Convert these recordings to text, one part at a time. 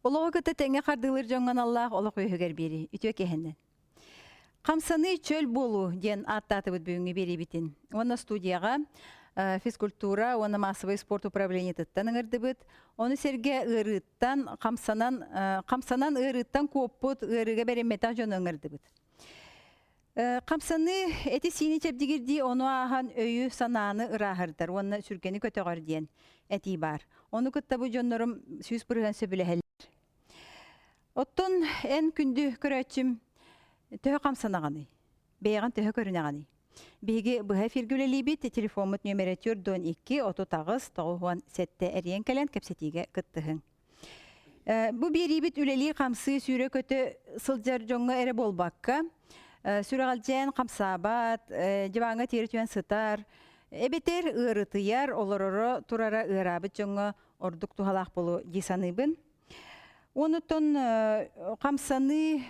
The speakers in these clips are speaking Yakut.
Олоҕу кытта тэҥҥэ хардыылыыр дьоҥҥо аналлаах олох үөһүгэр биэрии. Үтүө киэһэннэн. Хамсаныы чөл буолуу диэн ааттаатыбыт бүгүҥҥү биэриибитин. Уонна студияҕа физкультура уонна массовый спорт управлениетыттан ыҥырдыбыт. Ону сэргэ ыарыыттан, хамсанан, хамсанан ыарыыттан куоппут, ыарыыга бэриммэтэх дьону ыҥырдыбыт. Хамсаныы эти-сиини чэбдигирдии ону ааһан өйү-санааны ырааһырдар уонна сүргэни көтөҕөр диэн этии баар. Ону кытта бу дьоннорум 100% сөбүлэһэллэр. Оттон эн күндү көрөөччүм төһө хамсанаҕыный? Бэйэҕин төһө көрүнэҕиний? Биһиги быһа эфиргэ үлэлиибит, телефоммут нүөмэрэ 412 38 97 эрийэн кэлэн кэпсэтиигэ кыттыһыҥ. Бу биэриибит үлэлии-хамсыы сүүрэ-көтө сылдьар дьоҥҥо эрэ буолбакка, сүрэҕэлдьээн хамсаабат, диваҥҥа тиэрэ түһэн сытар, эбэтэр ыарытыйар, олороро турара ыараабыт дьоҥҥо ордук туһалаах буолуо дии саныыбын. Онутон хамсаныы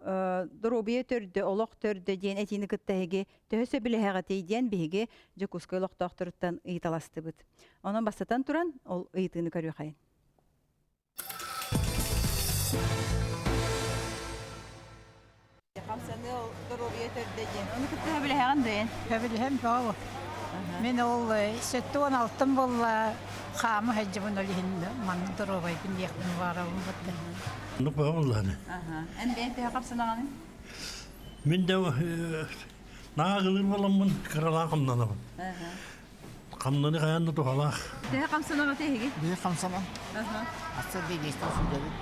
доруобуйа төрдө, олох төрдө диэн этиини кытта эһиги төһө сөбүлэһэҕитий диэн биһиги Дьокуускай олохтоохторуттан ыйыталастыбыт. Онон бастатан туран ол ыйытыыны көрүөхэйин. Хамсаныы ол доруобуйа төрдө диэн. Ону кытта сөбүлэһэҕин дуо? Сөбүлэһэм бөҕө. Мин ол 76 буолла хаамы сылдьыбын ол иһин маннык доруобайбын диэхпин баҕарабын бутта. Оннук бөҕө буоллаҕына. Эн бэйэҥ төһө хамсанаҕыный? Мин да нааҕылыыр буоламмын кыралаан хамнанабын. Хамнаны хайаан да туһалаах. Төһө хамсанаҕыт эһиги? Биир хамсана. Аса бириистэн сылдьабыт.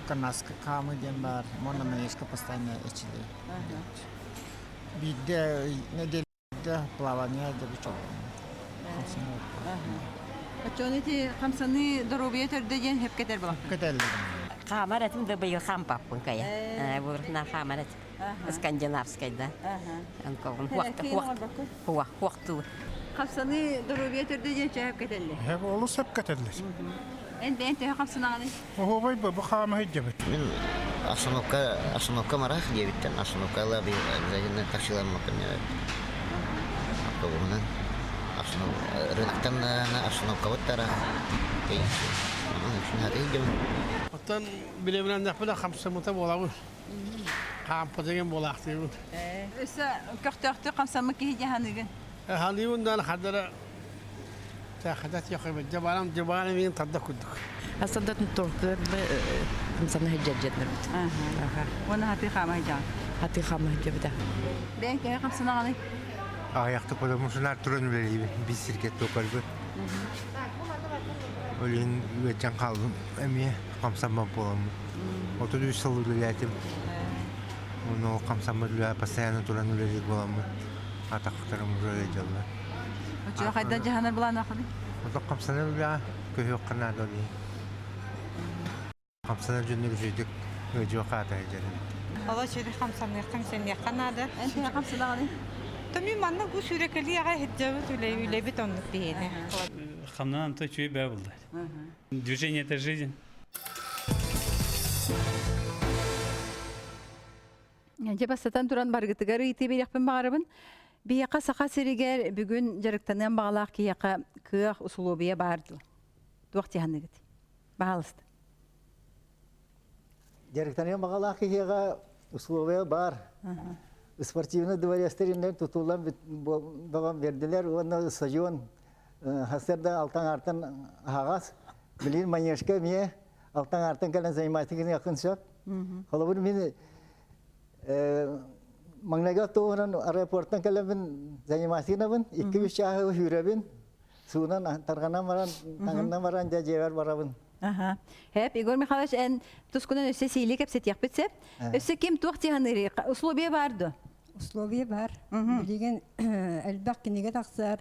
Канаска хаамыы диэн баар. Уонна манежка постоянно эчилий. Биирдэ нэдиэлэ плавание дебит Оччону ити хамсаныы доруобуйа төрдө диэн сөпкө этэр буолахпын. Көтөллөр. Хаамар этим да быйыл хаампаппын кая. Буурна хаамар этим. Скандинавскайда. Онкобун хуохтуу. Хамсаныы доруобуйа төрдө диэн сөп кэтэллэр. Эһэ олус сөп кэтэллэр. Эн бэйэн төһө хамсанаҕыный? Оһуобай бу хаама сылдьабыт. Мин остановка остановка марах диэбиттэн остановкала обязательно таксиламмаппын автобуһунан рыноктан остановкабыт тара Оттон билэбинэннэхпинэ хамсаммыта буолабын. Хаампытыгын буолаахтыыбын. Өссө көхтөөхтүк хамсаммыт киһи дьаһаныгын. Ханыыбын даҕаны хардара саахата тиэхойбут дьабарам дьыбаан эмиин тарда курдук. Асадатын тортур хамсана сылдьар Уонна хатыы хаама сылдьаҕын. Хатыы хаама сылдьабыта. Бэйэҥ төһө хамсанаҕыный? Аҕыйахтык потому туран үлэлиибин биир сиргэ токарбын. Ол иһин ыалдьан хааллым эмиэ хамсаммат буоламмын. 33 сыл үлэлээтим. Ону хамсаммат үлэ постоянно туран үлэлиир буоламмын атахтарым уже дьаллар. Оччоҕо хайдах дьаһанар былааннааххыный? Отох хамсанар үлэҕэ көһүөххэ наада ол иһин. Хамсанар дьоннор үчүгэйдик ыалдьыах аата сылдьар эбит. Оло сүрү хамсаныахха хамсаныахха наада. Эн төһө хамсанаҕыный? Томми манна бу сүрэкэлии аҕай сылдьабыт үлэ үлэбит оннук биһиэнэ. Хамнанан то үчүгэй бээ булла. Движение это жизнь. Дьэ бастатан туран баргытыгар ыйытыы биэриэхпин баҕарабын. Биһиэхэ Саха сиригэр бүгүн дьарыктаныан баҕалаах киһиэхэ кыах, усулуобуйа баар дуо? Туох дьаһаныгыт? Баһаалыста. Дьарыктаныан баҕалаах киһиэхэ условия баар. Спортивный дворецтар иннин тутуллан бөҕөн бердилер уонна стадион хасырда алтан артан аһаҕас. Билин манежка эмиэ алтан артан кэлэн заниматься гыныаххын сөп. Холобур мин маҥнайгы автобуһунан аэропорттан кэлэбин заниматься гынабын, 2-3 чааһы сүүрэбин, суунан тарҕанан баран, таҥыннан баран дьэ дьиэбэр барабын. Аха. Хэп, Егор Михайлович, эн тускунан өссө сиилии кэпсэтиэхпит сөп. Өссө ким туох дьаһаныырый? Условия баар дуо? Условия бар. Билигин элбэх кинигэ тахсар,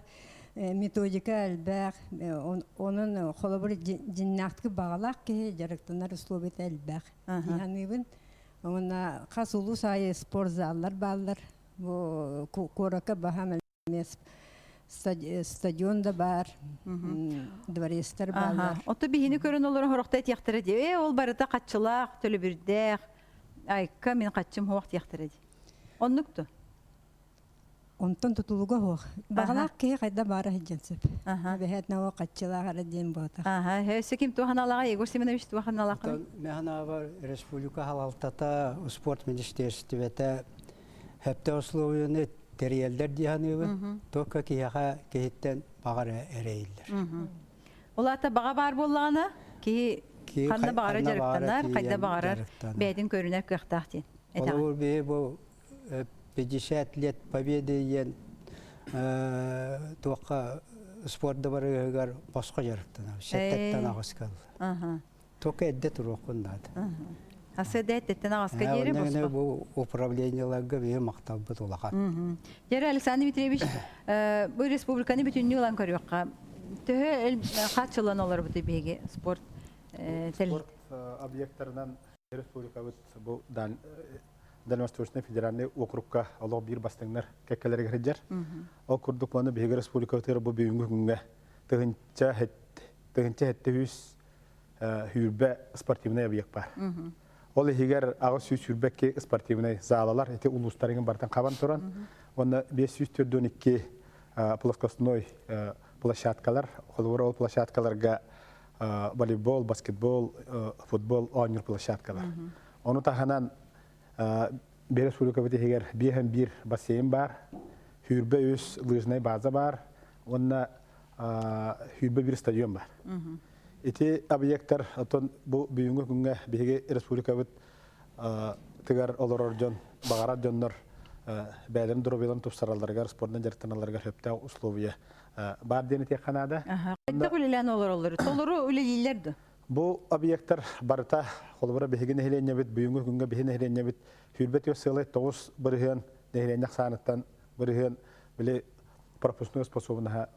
методика элбэх. Онон холобур дьиннээхтик баҕалаах киһи дьарыктанар условията элбэх. Дьаһаныыбын. Уонна хас улуус аайы спортзаллар бааллар. Бу куоракка баһаам стадион да баар, дворецтар бааллар. Ото биһини көрөн олорон хорохто этиэхтэрэ дии. Ээ, ол барыта хаччылаах, төлөбүрдээх. Айка, мин хаччым хуох диэхтэрэ дии. Оннук дуо? Онтон тутулуга суох. Баҕалаах киһи хайда баара сылдьан сөп. Эбэһээт наво хаччылаах эрэ диэн буолатах. Аха, өссө ким туоханалаҕа Егор Семенович туоханалааххын? Оттон Механабар республика халалтата, спорт министерствета хөптө условияны тэрийэллэр дии саныыбын. Только киһиэхэ киһиттэн баҕар эрэйиллэр. Ол аата баҕа баар буоллаҕына, киһи ханна баҕара дьарыктанар, хайда баҕарар бэйэтин көрүнэр кыахтаах диэн. Холобур, биһи бу 50 лет победы диэн туохха спорт дыбарыгыгар босхо дьарыктанабыт. Сэттэттэн аҕыска ылла. Только эрдэ туруоххун наада. Асы да эттэн аҕаска диэри босхо. Бу управлениеларга биһи махталбыт улахан. Дьэрэ Александр Дмитриевич, бу республиканы бүтүннүү ылан көрүөххэ. Төһө хааччылан олорбут биһиги спорт Спорт объекттарынан республикабыт бу Дальневосточный федеральный округка олох биир бастыҥнар кэккэлэригэр сылдьар. Ол курдук маны биһиги республикабытыгар бу бүгүҥҥү күҥҥэ 1000 720 спортивный объект бар. Ол иһигэр 822 спортивный залалар ити улуустарыгын бартан хабан туран, уонна 542 плоскостной площадкалар, холобур ол площадкаларга волейбол, баскетбол, футбол оонньуур площадкалар. Ону таһынан Бэйэ республикабыт иһигэр биэһэн биир бассейн баар, 23 лыжнай база баар уонна 21 стадион баар. Ити объекттар оттон бу бүгүҥҥү күҥҥэ биһиги республикабыт тыгар олорор дьон, баҕарар дьоннор бэйэлэрин доруобуйаларын тупсаралларыгар, спордунан дьарыктаналларыгар сөптөөх условия баар диэн этиэххэ наада. Хайдах үлэлээн олороллор? Толору үлэлииллэр дуо? Бу объектар барыта, холобура биһиги нэһилиэнньэбит, бүгүҥҥү күҥҥэ биһи нэһилиэнньэбит 24,9% нэһилиэнньэ ахсааныттан бырыһыан били пропускной способнаһа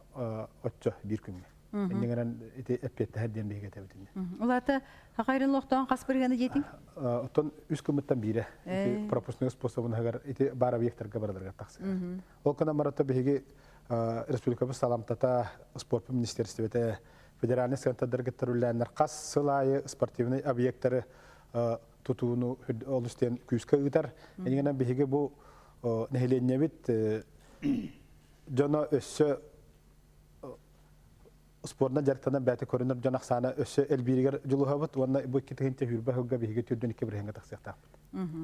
оччо биир күҥҥэ. Иннигэрэн ити эппиэттэһэр диэн биһиги этэбит инни. Улаата хахайрын лохтоон хас бырыһыаны диэтиҥ? Оттон үс кымыттан биирэ ити пропускной способнаһыгар ити баар объекттарга барыларыгар тахсыар. Ол гынан барыта биһиги республикабыт саламтата, спорт министерствете федеральный центрдарга кытта хас сыл аайы спортивный объекттары тутууну олус диэн күүскэ ыытар. Эйигинэн биһиги бу нэһилиэнньэбит дьоно өссө спордунан дьарыктанан бэйэтэ көрүнэр дьон ахсаана өссө элбииригэр дьулуһабыт уонна бу 2020 сылга биһиги түрдүн икки бырыһыаҥҥа тахсыахтаахпыт.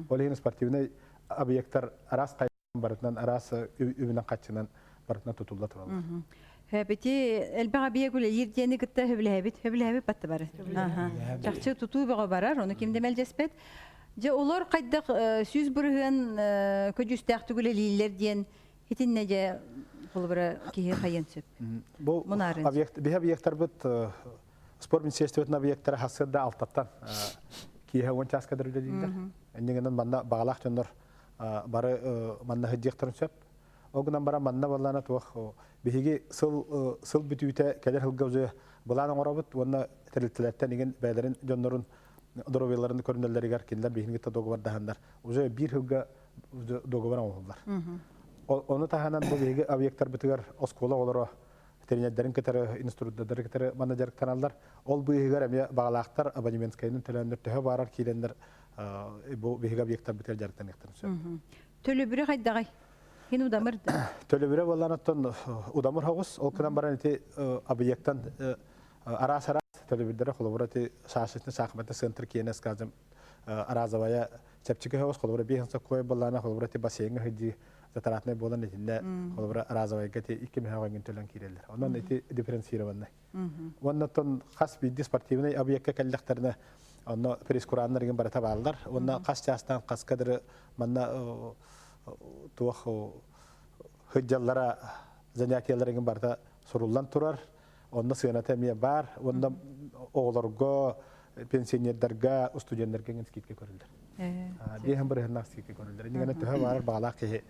Ол иһин спортивный объекттар араас барытынан араас үбүнэн-хаччынан барытынан тутулла тураллар. Бити элбэх объект үлэлиир диэни кытта сөбүлэһэбит, сөбүлэһэбит батты бары. Чахчы тутуу бөҕө барар, ону ким да мэлдьэспэт. Дьэ, олор хайдах 100% көдьүүстээхтик үлэлииллэр диэн итиннэ дьэ холобура киһи хайыан сөп. Бу объект, биһи объекттарбыт спорт министерствотын объекттара хасыарда алтаттан киэһэ 10 чааска дылы үлэлииллэр. Иннигинэн манна баҕалаах дьоннор бары манна сылдьыахтарын сөп. Ол гынан баран манна буоллаана туох биһиги сыл сыл бүтүүтэ кэлэр сылга уже былаан оҥоробут уонна тэрилтэлэртэн игин бэйэлэрин дьоннорун доруобуйаларын көрүнэллэригэр кинилэр биһигини кытта договордаһаннар уже биир сылга договор оҥоһуллар. Ону таһынан бу биһиги объекттарбытыгар оскуола оҕолоро тренердэрин кытары, инструктордары кытары манна дьарыктаналлар. Ол быыһыгар эмиэ баҕалаахтар абонементскайынан төлөөннөр төһө баарар киирэннэр бу биһиги объекттарбытыгар дьарыктаныахтарын сөп. Төлөбүрэ хайдаҕай? Хин удамыр да? Төлөбүрэ буоллан оттон удамыр хоҕус. Ол гынан баран ити объекттан араас-араас төлөбүрдэрэ холобура ити шашечный шахматный центр киэнэ скажем разовая чэпчэки хоҕус холобура биэһин соккуой буоллаана холобура ити бассейҥа сылдьыы затратнай буолан итиннэ холобура разовайга ити икки мөһөөх эҥин төлөн киирэллэр. Онон ити дифференцированный. Уонна оттон хас биирдии спортивнай объекка кэллэхтэринэ онно прейскураннар игин барыта бааллар. Уонна хас чаастан хаска дыры манна туох сылдьаллара занятиялар игин барыта суруллан турар. Онно сыаната эмиэ баар. Уонна оҕолорго, пенсионердарга, студеннарга игин скидка көрүллэр. Биэһин бырыһыннаах скидка көрүллэр. Иннигэнэ төһө баарар баҕалаах киһи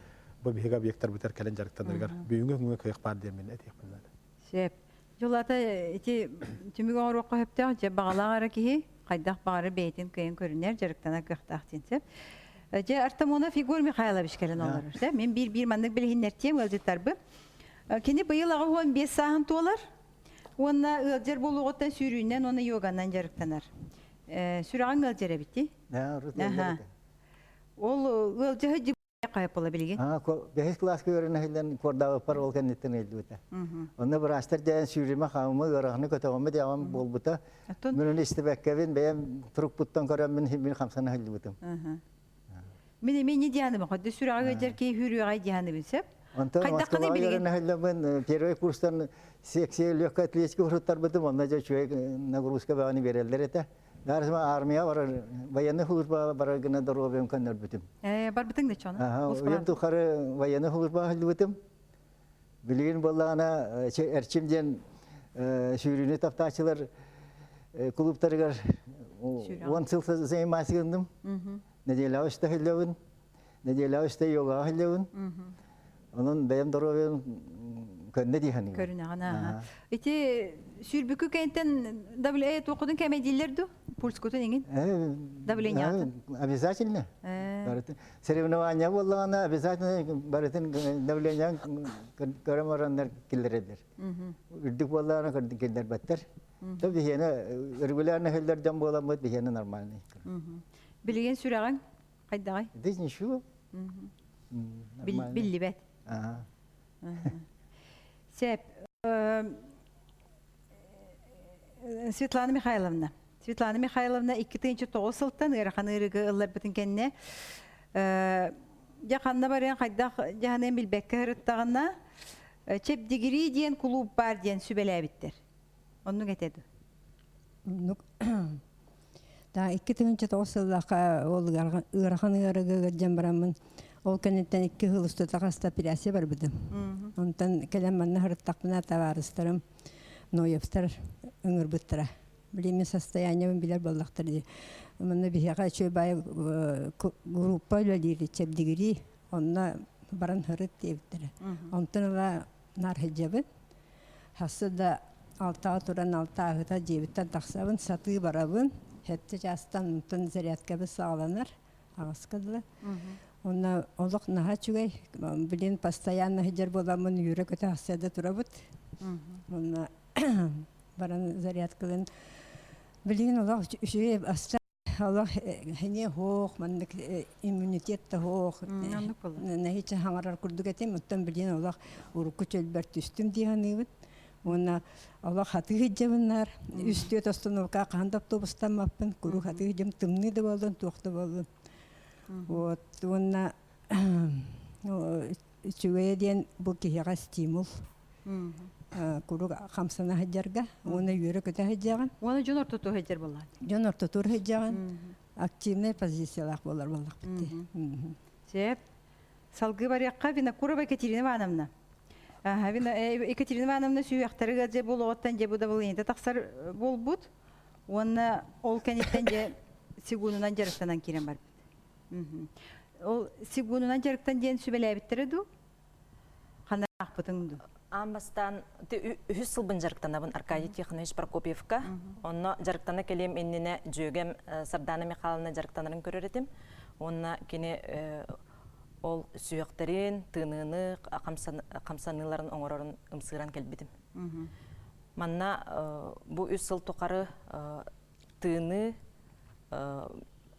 бу биһиги объекттарбытыгар кэлэн дьарыктанарыгар бүгүҥҥү күҥҥэ кыах баар диэн мин этиэхпин наада. Сөп. Дьулата ити түмүк оҥоруохха сөптөөх дьэ баҕалаах эрэ киһи хайдах баҕары бэйэтин кыайан көрүнэр, дьарыктанар кыахтаах диэн сөп. Дьэ Артамонов Егор Михайлович кэлэн олорор. Сөп. Мин биир-биир маннык билиһиннэртиэм ыалдьыттарбын. Кини быйыл 85 сааһын туолар уонна ыалдьар буолуоҕуттан сүүрүүнэн уонна йоганан дьарыктанар. Сүрэҕиҥ ыалдьар эбит дии? Ол ыалдьаһы. Хайаппыла билигин? Бэһис кылааска үөрэнэ сылдьан куордаабыппар ол кэнниттэн ыйыллыбыта. Онно быраастар дьайан сүүрүмэ хаамыма ыараханы көтөҕүмэ диэҕим буолбута. Мин ону истибэккэбин бэйэм турукпуттан көрөммүн мин хамсана сылдьыбытым. Мин эмиэ не дианым, хоть сүрэҕи ыалдьар киһи хүрүөҕэй дианым сөп. Онтон Москваҕа үөрэнэ сылдьаммын первый курстан секция легкой атлетика уруттарбытым, онно дьэ үчүгэй нагрузка бөҕөнү биэрэллэр этэ. Даже армия барар, военный служба барар гына доруобуйам көннөрбүтүм. Э, барбытыҥ да чону? Уйан тухары военный служба сылдьыбытым. Билигин буоллаҕына Эрчим диэн сүүрүүнү таптааччылар клубтарыгар 10 сыл заниматься гынным. Неделяҕа үстэ сылдьабын. Неделяҕа үстэ йогаҕа сылдьабын. Онон бэйэм доруобуйам көннө дии саныыбын. Көрүнэҕин ааха. Ити сүүрбүкү кэнтэн давление туоххутун кэмэйдииллэр дуу? Пульскутун иҥин? Давлениятын? Обязательно. Соревнования буоллаҕына обязательно барытын давлениең көрөн бараннар киллэрэллэр. Үрдүк буоллаҕына киллэрбэттэр. То биһиэнэ регулярно иһиллэр дьон буоламмыт биһиэнэ нормальный. Билигин сүрэҕиҥ Хайдаҕай? Здесь ничего. Биллибэт. Сеп, Светлана Михайловна. Светлана Михайловна 2009 сылтан ыарахан ыарыыга ылларбытын кэннэ дьэ ханна барыан хайдах дьаһаныан билбэккэ сырыттаҕына Чэбдигирии диэн кулууп баар диэн сүбэлээбиттэр. Оннук этэ дуо? Оннук. Да 2009 сыллаахха ол ыарахан ыарыыга ыалдьан бараммын ол кэнниттэн икки сыл устата хаста операция барбытым. Онтон кэлэн манна сырыттахпына табаарыстарым Ноевтар ыҥырбыттара. Билиммин состояниебын билэр буоллахтар дии. Манна биһиэхэ үчүгэй баай группа үлэлиир чэбдигирии онно баран сырыт диэбиттэрэ. Онтон ыла наар сылдьабын. Хасса да алтаҕа туран алтааһыта дьиэбиттэн тахсабын, сатыы барабын. Сэттэ чаастан онтон зарядкабыт саҕаланар аҕыска дылы. Онно олох наһаа үчүгэй. Билин постоянно сылдьар буоламмын үөрэ-көтө хасса да турабыт. Онно баран зарядкалын билигин олох үчүгэй аста Олох хине хоох, маннык иммунитет да хоох, нэһичэ хаҥарар курдук этим, оттон билин олох урукку чөлбөр түстүм дии саныыбын. Уонна олох хатыы сылдьабыннар, үс-түөрт остановка хаһан да автобустаммаппын, куруук хатыы сылдьам, тымныы да буоллун, туох да буоллун. Вот, уонна үчүгэйэ диэн бу киһиэхэ стимул. Куруук хамсана сылдьарга уонна үөрэ-көтө сылдьаҕын. Уонна дьон ортотугар сылдьар буоллаҕын. Дьон ортотугар сылдьаҕын. Активнай позициялаах буолар буоллахпыт дии. Сөп. Салгыы барыахха Винокурова Екатерина Ивановна. Екатерина Ивановна сүһүөхтэри ыалдьа буолуоҕуттан дьэ бу давлениета тахсар буолбут. Уонна ол кэнниттэн дьэ сигунунан дьарыктанан киирэн барбыт. Ол сигунунан дьарыктан диэн сүбэлээбиттэрэ дуу? Ханна аахпытыҥ дуу? Аан бастаан үһүс сылбын дьарыктанабын Аркадий Тихонович Прокопьевка. Онно дьарыктана кэлиэм иннинэ дьүөгэм Сардана Михайловна дьарыктанарын көрөр этим. Уонна кини ол сүһүөхтэрин, тыыныыны, хамсаныыларын оҥорорун ымсыыран кэлбитим. Манна бу үс сыл тухары тыыныы,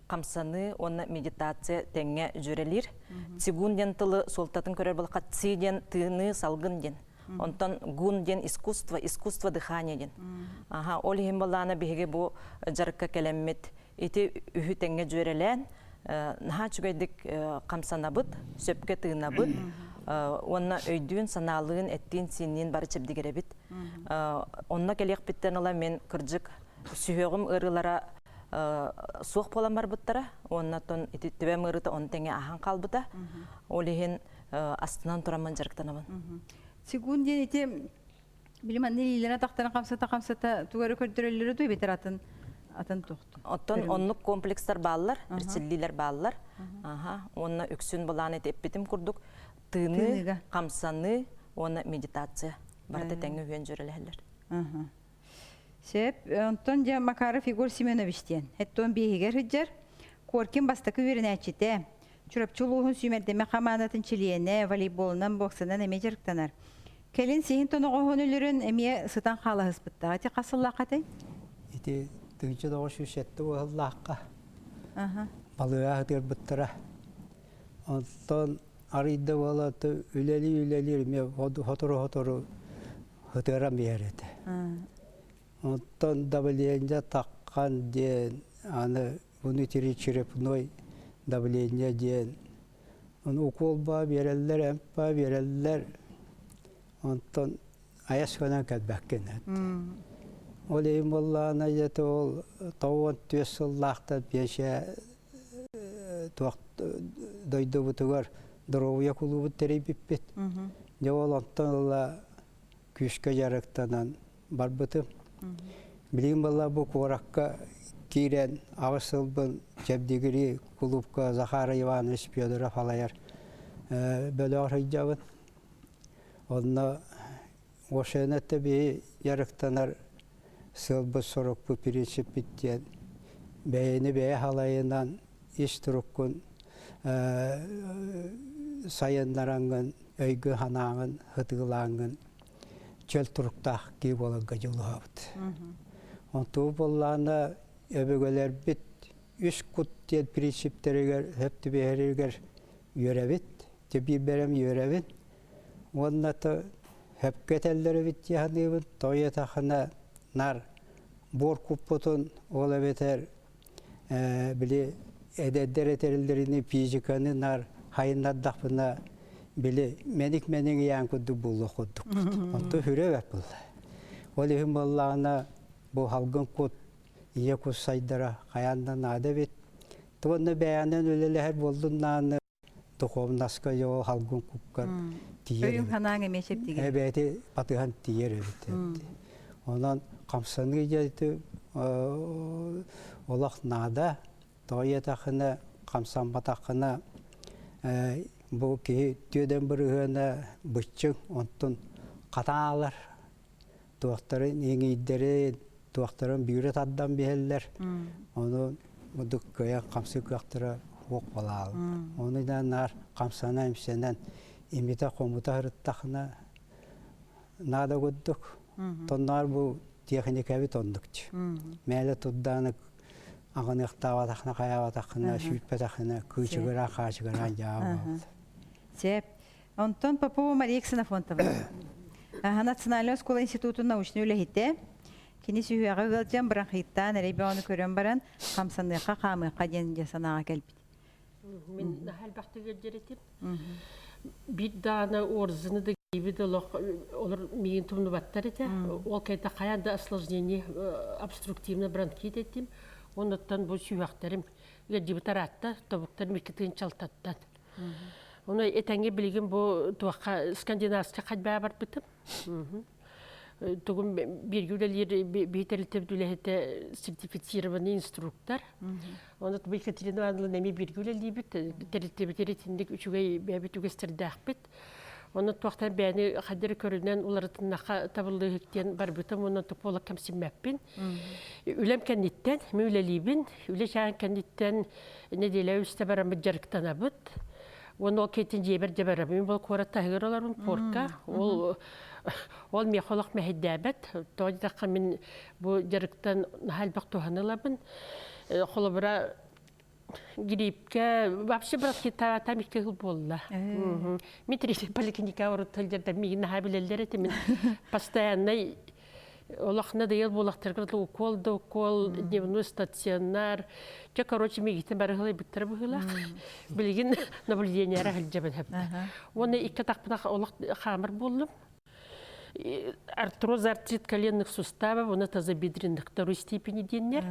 хамсаныы уонна медитация тэҥҥэ дьүөрэлиир. Цигун диэн тылы суолтатын көрөр буоллахха ци диэн тыыныы, салгын диэн. Онтон гун диэн искусство, искусство дыхания диэн. Аха, ол иһин балаана биһиги бу дьарыкка кэлэммит ити үһү тэҥҥэ дьүөрэлээн наһаа үчүгэйдик хамсанабыт, сөпкө тыынабыт уонна өйдүүн, санаалыын, эттиин-сиинниин бары чэбдигирэбит. Онно кэлиэхпиттэн ыла мин кырдьык сүһүөҕүм ыарыылара суох буолан барбыттара уонна оттон ити төбөм ыарыыта ону тэҥэ ааһан хаалбыта. Ол иһин астынан тураммын дьарыктанабын. Цигун диэн ити билим анны илиилэрин атахтарын хамсата-хамсата тугу эрэ көрдөрөллөрө дуу эбэтэр атын атын туохтун? Оттон оннук комплекстар бааллар, эрчиллиилэр бааллар. Аха, уонна үксүн былаан ити эппитим курдук тыыныы, хамсаныы уонна медитация барыта тэҥҥэ үһүөн дьүөрэлэһэллэр. Сөп. Онтон дьэ Макаров Егор Семенович диэн. Эттон биэһигэр сылдьар. Коркин бастакы үөрэнээччитэ. Чурапчы улууһун сүүмэрдэмэ хамаандатын чилиэнэ, волейболунан, боксанан эмиэ дьарыктанар. Кэлин сиһин тоноҕоһун өлөрөн эмиэ сытан хаалаһыспыттаах. Ити хас сыллаахха этэй? Ити 1907 сыллаахха балыыһа сытыарбыттара. Онтон арыйда буола үлэлии-үлэлиир эмиэ сотору-сотору ытыаран биэрэр этэ. Онтон давление таххан диэн аны внутричерепной давление диэн ону укуол баа биэрэллэр, эмп баа биэрэллэр. Онтон айас гынан кэлбэккин. Ол иһин буоллаҕына дьэ ол тоҕуон түөс сыллаахтан пенсия туох дойдубутугар доруобуйа кулуубут тэрийбиппит. Дьэ ол онтон ыла күүскэ дьарыктанан барбытым. Билигин буолла бу куоракка киирэн аҕыс сылбын Чэбдигири кулуупка Захар Иванович Федоров салайар бөлөҕөр сылдьабын. Онно Ошена тэбиһи дьарыктанар сыалбыт-сорукпут принциппит диэн бэйэни бэйэ халайынан ис туруккун сайыннараҥҥын, өйгүн-санааҕын сытыылааҥҥын чөл туруктаах киһи буоларга дьулуһабыт. Онтубут буоллаҕына өбүгэлэрбит үс кут диэн принциптэригэр сөп түбэһэригэр үөрэбит, биир бэрэм үөрэбин уонна то сөпкө этэллэр эбит дии саныыбын. Тоҕо диэтэххинэ наар буор куппутун ол эбэтэр били эдэрдэр этэриллэринии физиканы наар хайыннардахпына били мэник-мэник ыйаан курдук буолуох курдукпут. Онтон сүрэ бэрт буолла. Ол иһин буоллаҕына бу салгын кут ийэ кус сайдара хайаан да наада эбит. Уонна бэйэҕинэн үлэлэһэр буоллун даҕаны духовнаска йоо халгын куккар тиийэр Өйүҥ санааҥ эмиэ чэбдигир. Эбээти батыһан тиийэр эбит. Онон хамсаныы дьэ олох наада. Тоҕо диэтэххинэ хамсамматаххына бу киһи түөдэн бырыһыана быччыҥ онтун хатаалар туохтарын иҥийдэрин, туохтарын бүүрэ тардан биһэллэр. Ону мудук кыайан хамсыы кыахтара суох буолаал. Ону да наар хамсана имсэнэн имитэ-хомута сырыттахына наада курдук. Тонноор бу техникабит оннукчу. Мээлэ турдааны аҕыныахтаабатахына, хайаабатахына, сүүрпэтэхинэ кыычыгыраан, хаачыгыраан дьаабы. Сеп. Онтон Попова Мария Ксенофонтова. Национальнай оскуола институтун научнай үлэһитэ. Кини сүһүөҕэ ыалдьан бронхиттаан эрэй бөҕөнү көрөн баран хамсаныахха, хаамыахха диэн дьэ санааҕа кэлбит. Мин наһаа элбэхтик ыалдьар этим. Биир даҕаны орзыны да киирбит олох олор миигин тумнубаттар этэ. Ол кэнтэ хайаан да осложнение обструктивный бронхит этим. Оннуттан бу сүһүөхтэрим ыалдьыбыт араатта, тобуктарым икки тыынчалтаттан. Ону этэҥҥэ билигин бу туохха скандинавскай ходьбаа барбытым. Тугум бииргэ үлэлиир биир тэрилтэбит үлэһитэ сертифицированный инструктор. Оны бу Екатерина Ивановна эмиэ бииргэ үлэлиибит. Тэрилтэбит итинник үчүгэй бэйэбит үгэстэрдээхпит. Онно туохтан бэйэни хаддары көрүнэн уларытыннаха табыллыыһык диэн барбытым уонна тупола кэмсиммэппин. Үлэм кэнниттэн, мин үлэлиибин. Үлэ чаан кэнниттэн нэдиэлэ үстэ бараммыт дьарыктанабыт. Уонна ол киэтин дьиэбэр дьэ барабын. Мин бұл куорат таһыгар олорбун порка. Ол ол миэхэ олох мэһэйдээбэт. Тоҕо диэтэххэ мин бу дьарыктан наһаа элбэх туһаны ылабын. Холобура гриппкэ вообще бронхитаатам икки сыл буолла. Мин третий поликлиника урут сылдьарда миигин наһаа билэллэр этэ. Мин постоянный олох надоел буолахтарга укол да укол, дневной стационар. Чэ, короче, миигиттэн бары ыһылайбыттара быһыылаах. Билигин наблюдениера сылдьабын хэппэ. Уонна икки атахпына олох хаамар буоллум. Артроз артрит коленных суставов, уонна тазобедренных второй степени диэннэр.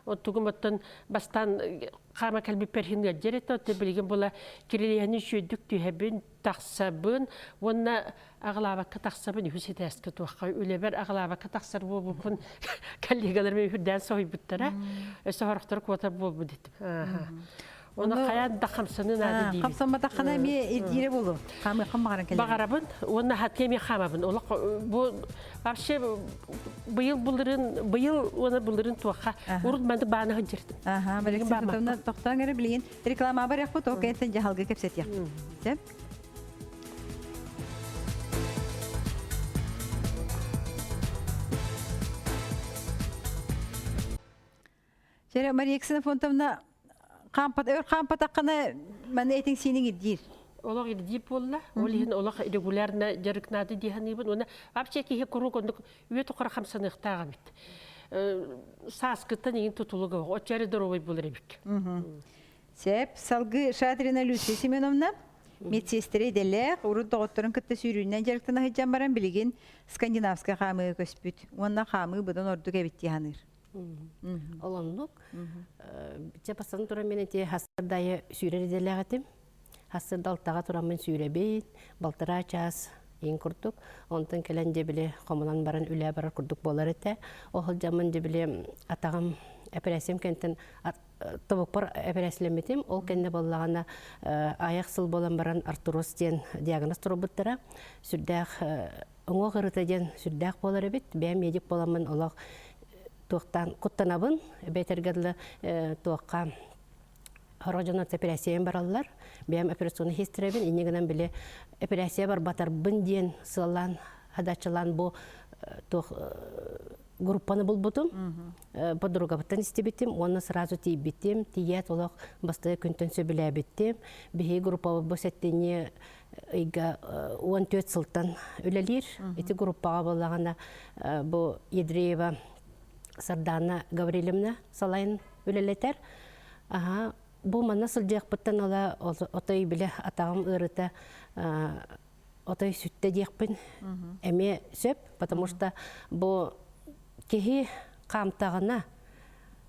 Оттугум оттон бастаан хаама кэлбиппэр иһин ыалдьар этэ, оттон билигин була кирилиэһини үчүгэйдик түһэбин, тахсабын уонна аҕылаабакка тахсабын үһүс этээскэ туохха үлэбэр аҕылаабакка тахсар буолбуппун коллегаларым үрдээн соһуйбуттара. Өссө сорохтор куотар буолбут этим. Оны хайаан да хамсаны наада диибин. Хамсамматаххына эмиэ ирдиирэ буолуо. Хаамыаххын баҕаран кэлэбин. Баҕарабын уонна хатка эмиэ хаамабын. Олох бу вообще быйыл былырын быйыл уонна былырын туохха урут маннык баана сылдьыртым. Аха, билигин тохтоон эрэ билигин реклама барыахпыт, ол кэнниттэн дьаһалга кэпсэтиэхпит. Сөп? Чэрэ Мария Ксенофонтовна. Хаампат өр хаампатаххына маны этиҥ синиҥ ирдиир. Олох ирдиир буолла. Ол иһин олох регулярно дьарыктаады дии саныыбын. Уонна вообще киһи куруук оннук үйэ тухары хамсаныахтаах эбит. Сааскыттан иҥин тутулуга оччо эрэ доруобай буолар эбит. Сеп, салгыы Шадрина Люция Семеновна медсиэстэрэ идэлээх, урут доҕотторун кытта сүүрүүнэн дьарыктана сылдьан баран билигин скандинавскай хаамыыга көспүт уонна хаамыы быдан ордук эбит дии саныыр. Ол оннук. Чэ бастан туран мен эти хастардайы сүүрэр идэлээх этим. Хастарда алтаҕа тураммын сүүрэбин, балтараа чаас иин курдук. Онтон кэлэн дьэ били хомунан баран үлэ барар курдук буолар этэ. Ол сылдьаммын дьэ били атаҕым эпэрээссийэм кэнтэн тобукпар эпэрээссийэлэммитим. Ол кэннэ буоллаҕына айах сыл буолан баран артроз диэн диагноз туруорбуттара. Сүрдээх уҥуох ырыта диэн сүрдээх буолар эбит. Бэйэм медик буоламмын олох туохтаан куттанабын. Бэйэтэргэ дылы туохха сорох дьон эпэрээссийэм бараллар. Бэйэм операционный хистрэбин, инньэ гынан били эпэрээссийэ барбатарбын диэн сыаллаан хадаччылаан бу туох группаны булбутум. Подругабыттан истибитим уонна сразу тиийбитим. Тиийээт олох бастакы күнтэн сөбүлээбитим. Биһиги группабыт бу сэттинньи ыйга 14 сылтан үлэлиир. Ити группаҕа буоллаҕына бу Ядреева Сардаана Гаврильевна салайын үлэлэтэр. Аха, бу манна сылдьыахпыттан ыла отой билэ атаҕым ыарыта отой сүттэ диэхпин эмиэ сөп, потому что бу киһи хаамтаҕына,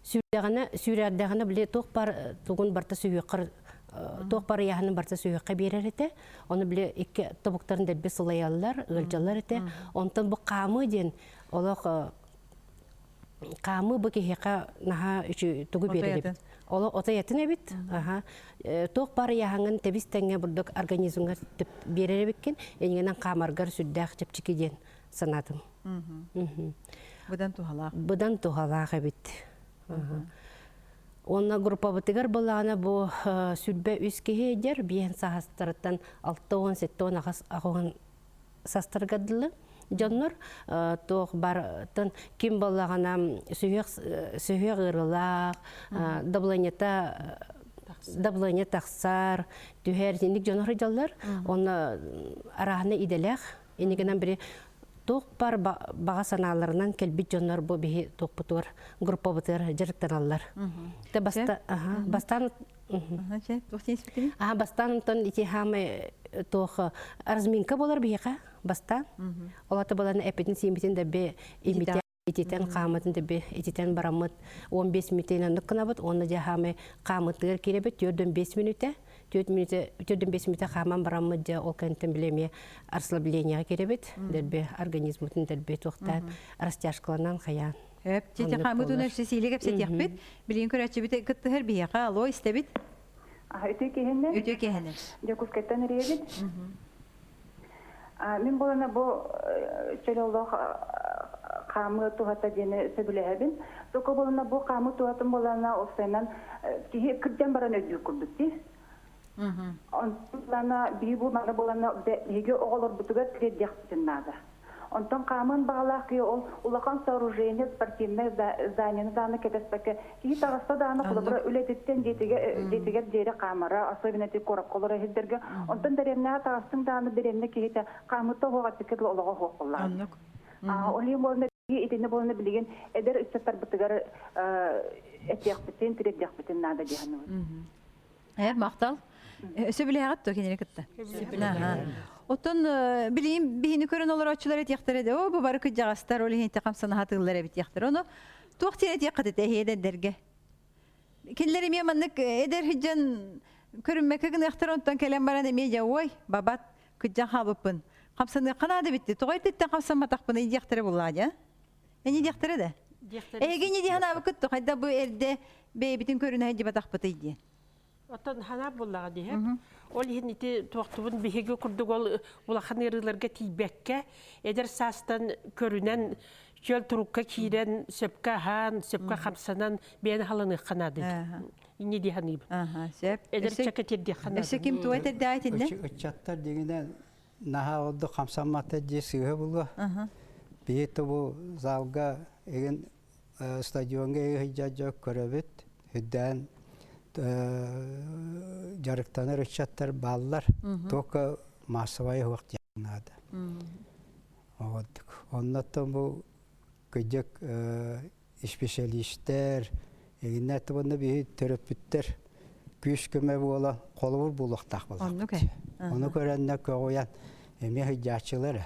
сүүрдэҕинэ, сүүрэрдэҕинэ били туох бар тугун барта сүһүөххэр туох бар ыйааһынын барта сүһүөххэ биэрэр этэ. Ону били икки тобуктарын дэлби сылайаллар, ыалдьаллар этэ. Онтон бу хаамыы диэн олох хаамыы бу киһиэхэ наһаа үчү тугу биэрэр эбит. Оло отойатын эбит. Аха. Туох бар ыйааһыҥҥын тэбис тэҥҥэ бурдук организмҥар биэрэр эбиккин, эйигинэн хаамаргар сүрдээх чэпчэки диэн санаатым. Быдан туһалаах. Быдан туһалаах эбит. Уонна группабытыгар былаана бу 23 киһи дьэр биэһин саастарыттан 60 70 аҕыс састарга дылы дьоннор туох бартан ким боллаҕына сүһүөх сүһүөх ыарылаах давлениета давление тахсар түһэр итинник дьоннор сылдьаллар онно арааһына идэлээх иннигинэн бири туох бар баҕа санааларынан кэлбит дьоннор бу биһи туохпутугар группабытыгар дьарыктаналлар те баста бастаан Бастаан онтон ити хаамай туох разминка болар биһиэхэ бастаан. Ол аты балан эппитин сииммитин да бе имитэ ититен хааматын да бе ититен бараммыт 15 мүнөтэ оннук гынабыт уонна дьэ хаамай хаамытыгар киирэбит 4-5 мүнөтэ 4 мүнөтэ 4-5 мүнөтэ хааман бараммыт дьэ ол кэнниттэн били эмиэ расслабленияҕа киирэбит дэрби организмытын дэрби туохтаан растяжкаланан хайаан Өп, чити хамытын өссө сииле кэпсэтиэхпит. Билигин көрөөччүбүт кыттыһар биһиэхэ алло истэбит. Үтүө киһинэн. Үтүө киһинэн. Дьокуускайтан эрийэбит. Мин буолана бу чөл олох хаамыы туһата диэни сөбүлэһэбин. Токо буолана бу хаамыы туһатын буолана уопсайынан киһи кырдьан баран өйдүүр курдук дии. Онтон биһи бу маны буолана биһиги оҕолорбутугар тириэрдиэхпитин наада. Онтон хаамыан баҕалаах киһи ол улахан сооружение спортивное зданиены дааны кэтэспэккэ киһи таҕыста дааны холобура үлэтиттэн дьиэтигэр диэри хаамара, особенно ити куоракка олорор иһирдэргэ. Онтон дэриэбинэҕэ таҕыстыҥ дааны дэриэбинэ киһитэ хаамыта оһуох эппиккэ дылы олоҕо оһуох буоллаҕа. Ол иһин буолна итиннэ буолна билигин эдэр ыччаттарбытыгар этиэхпитин, тириэрдиэхпитин наада дии саныыбын. Эр махтал. Сөбүлэһэҕит дуо кинини кытта? Оттон билигин биһини көрөн олорооччулар этиэхтэрэ да, о бу бары кыдьаҕастар, ол иһин хамсана сатыыллар эбит диэхтэрэ. Ону туох диэн этиэххит этэ эһиэдэрдэргэ? Кинилэр эмиэ маннык эдэр сылдьан көрүммэккэ гыныахтар, онтон кэлэн баран эмиэ дьэ ой, бабат, кыдьан хаалбыппын. Хамсаныахха наада эбит Тоҕо ититтэн хамсамматахпыный диэхтэрэ буллаа дьэ. Эни диэхтэрэ да? Эһиги ини дии санаабыккыт то хайда бу эрдэ бэйэбитин көрүнэ сылдьыбатахпытый диэн. Оттон санаа буоллаҕа диһэп. Ол иһин ити туохтубун биһиги курдук ол улахан ыарыыларга тиийбэккэ, эдэр саастан көрүнэн чөл турукка киирэн, сөпкө аһаан, сөпкө хамсанан бэйэни халаныахха наада. Инни дии саныыбын. Сөп. Эдэр чакка тиэрдиэххэ наада. Өссө ким туой тэрдээ итиннэ? Ыччаттар дигинен наһаа ордук хамсаммата дии сыыһа булуо. Биһи бу залга эгин стадионга ыһыйдьа көрөбүт, үрдээн. Дьарыктанар ыччаттар бааллар. Только массовай уһуох диэн наада. Оннуттан бу кыдьык исписэлиистэр, эгиннэр уонна биһи төрөппүттэр күүс-көмө буолан холобур буолуохтаах буоллахпыт. Ону көрөннөр көҕүйэн эмиэ сылдьааччылар.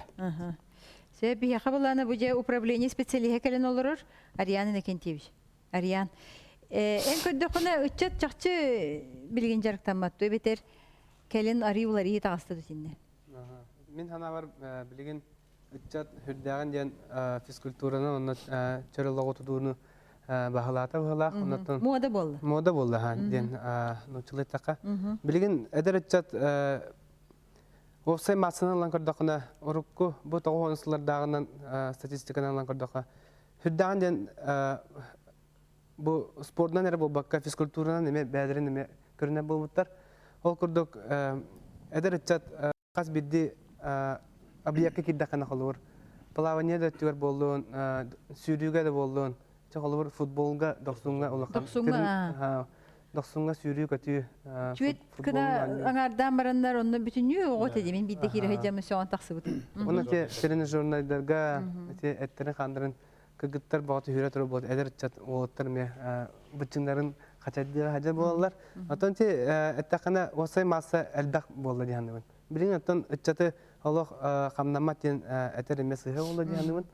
Сөп, биһиэхэ былаана бу дьэ управление специалиһа кэлэн олорор Ариан Иннокентьевич. Ариан, эн көрдөххүнэ ыччат чахчы билигин дьарыктаммат дуо эбэтэр кэлин арыы уларыйыы таҕыста дуу Мин санаабар билигин ыччат үрдээҕин диэн физкультураны онно чөл олоҕу тутууну баһылаата быһылаах. Оннуттан Муода буолла. Муода буолла диэн нууччалыы эттэххэ. Билигин эдэр ыччат уопсай массаны ылан көрдөххүнэ, урукку бу 90 сыллардааҕынан статистиканан ылан көрдөххө, үрдээҕин диэн бу спордунан эрэ буолбакка физкультуранан эмиэ бэйэлэрин эмиэ көрүнэр буолбуттар. Ол курдук эдэр ыччат хас биирдии объекка киирдэххинэ холобур плавание да өттүгэр буоллун, сүүрүүгэ да буоллун, чэ холобур футболга дохсуҥҥа улахан Дохсуҥҥа, дохсуҥҥа сүүрүү-көтүү Чүөт кына аҥаардаан бараннар онно бүтүннүү оҕо тедимин биирдэ киирэ сылдьаммын сөҕөн тахсыбытым. Уонна те тренажернайдарга ити эттэрин-хааннарын кыргыттар бөҕө түһүрэ турар буолт эдэр ыччат уолаттар эмиэ быччыҥнарын хачайдыыра хадьа буолаллар. Оттон ти эттэххинэ уопсай маасса элбэх буолла дии саныыбын. Билигин оттон ыччаты олох хамнаммат диэн этэр эмиэ сыыһа буолла дии саныыбын.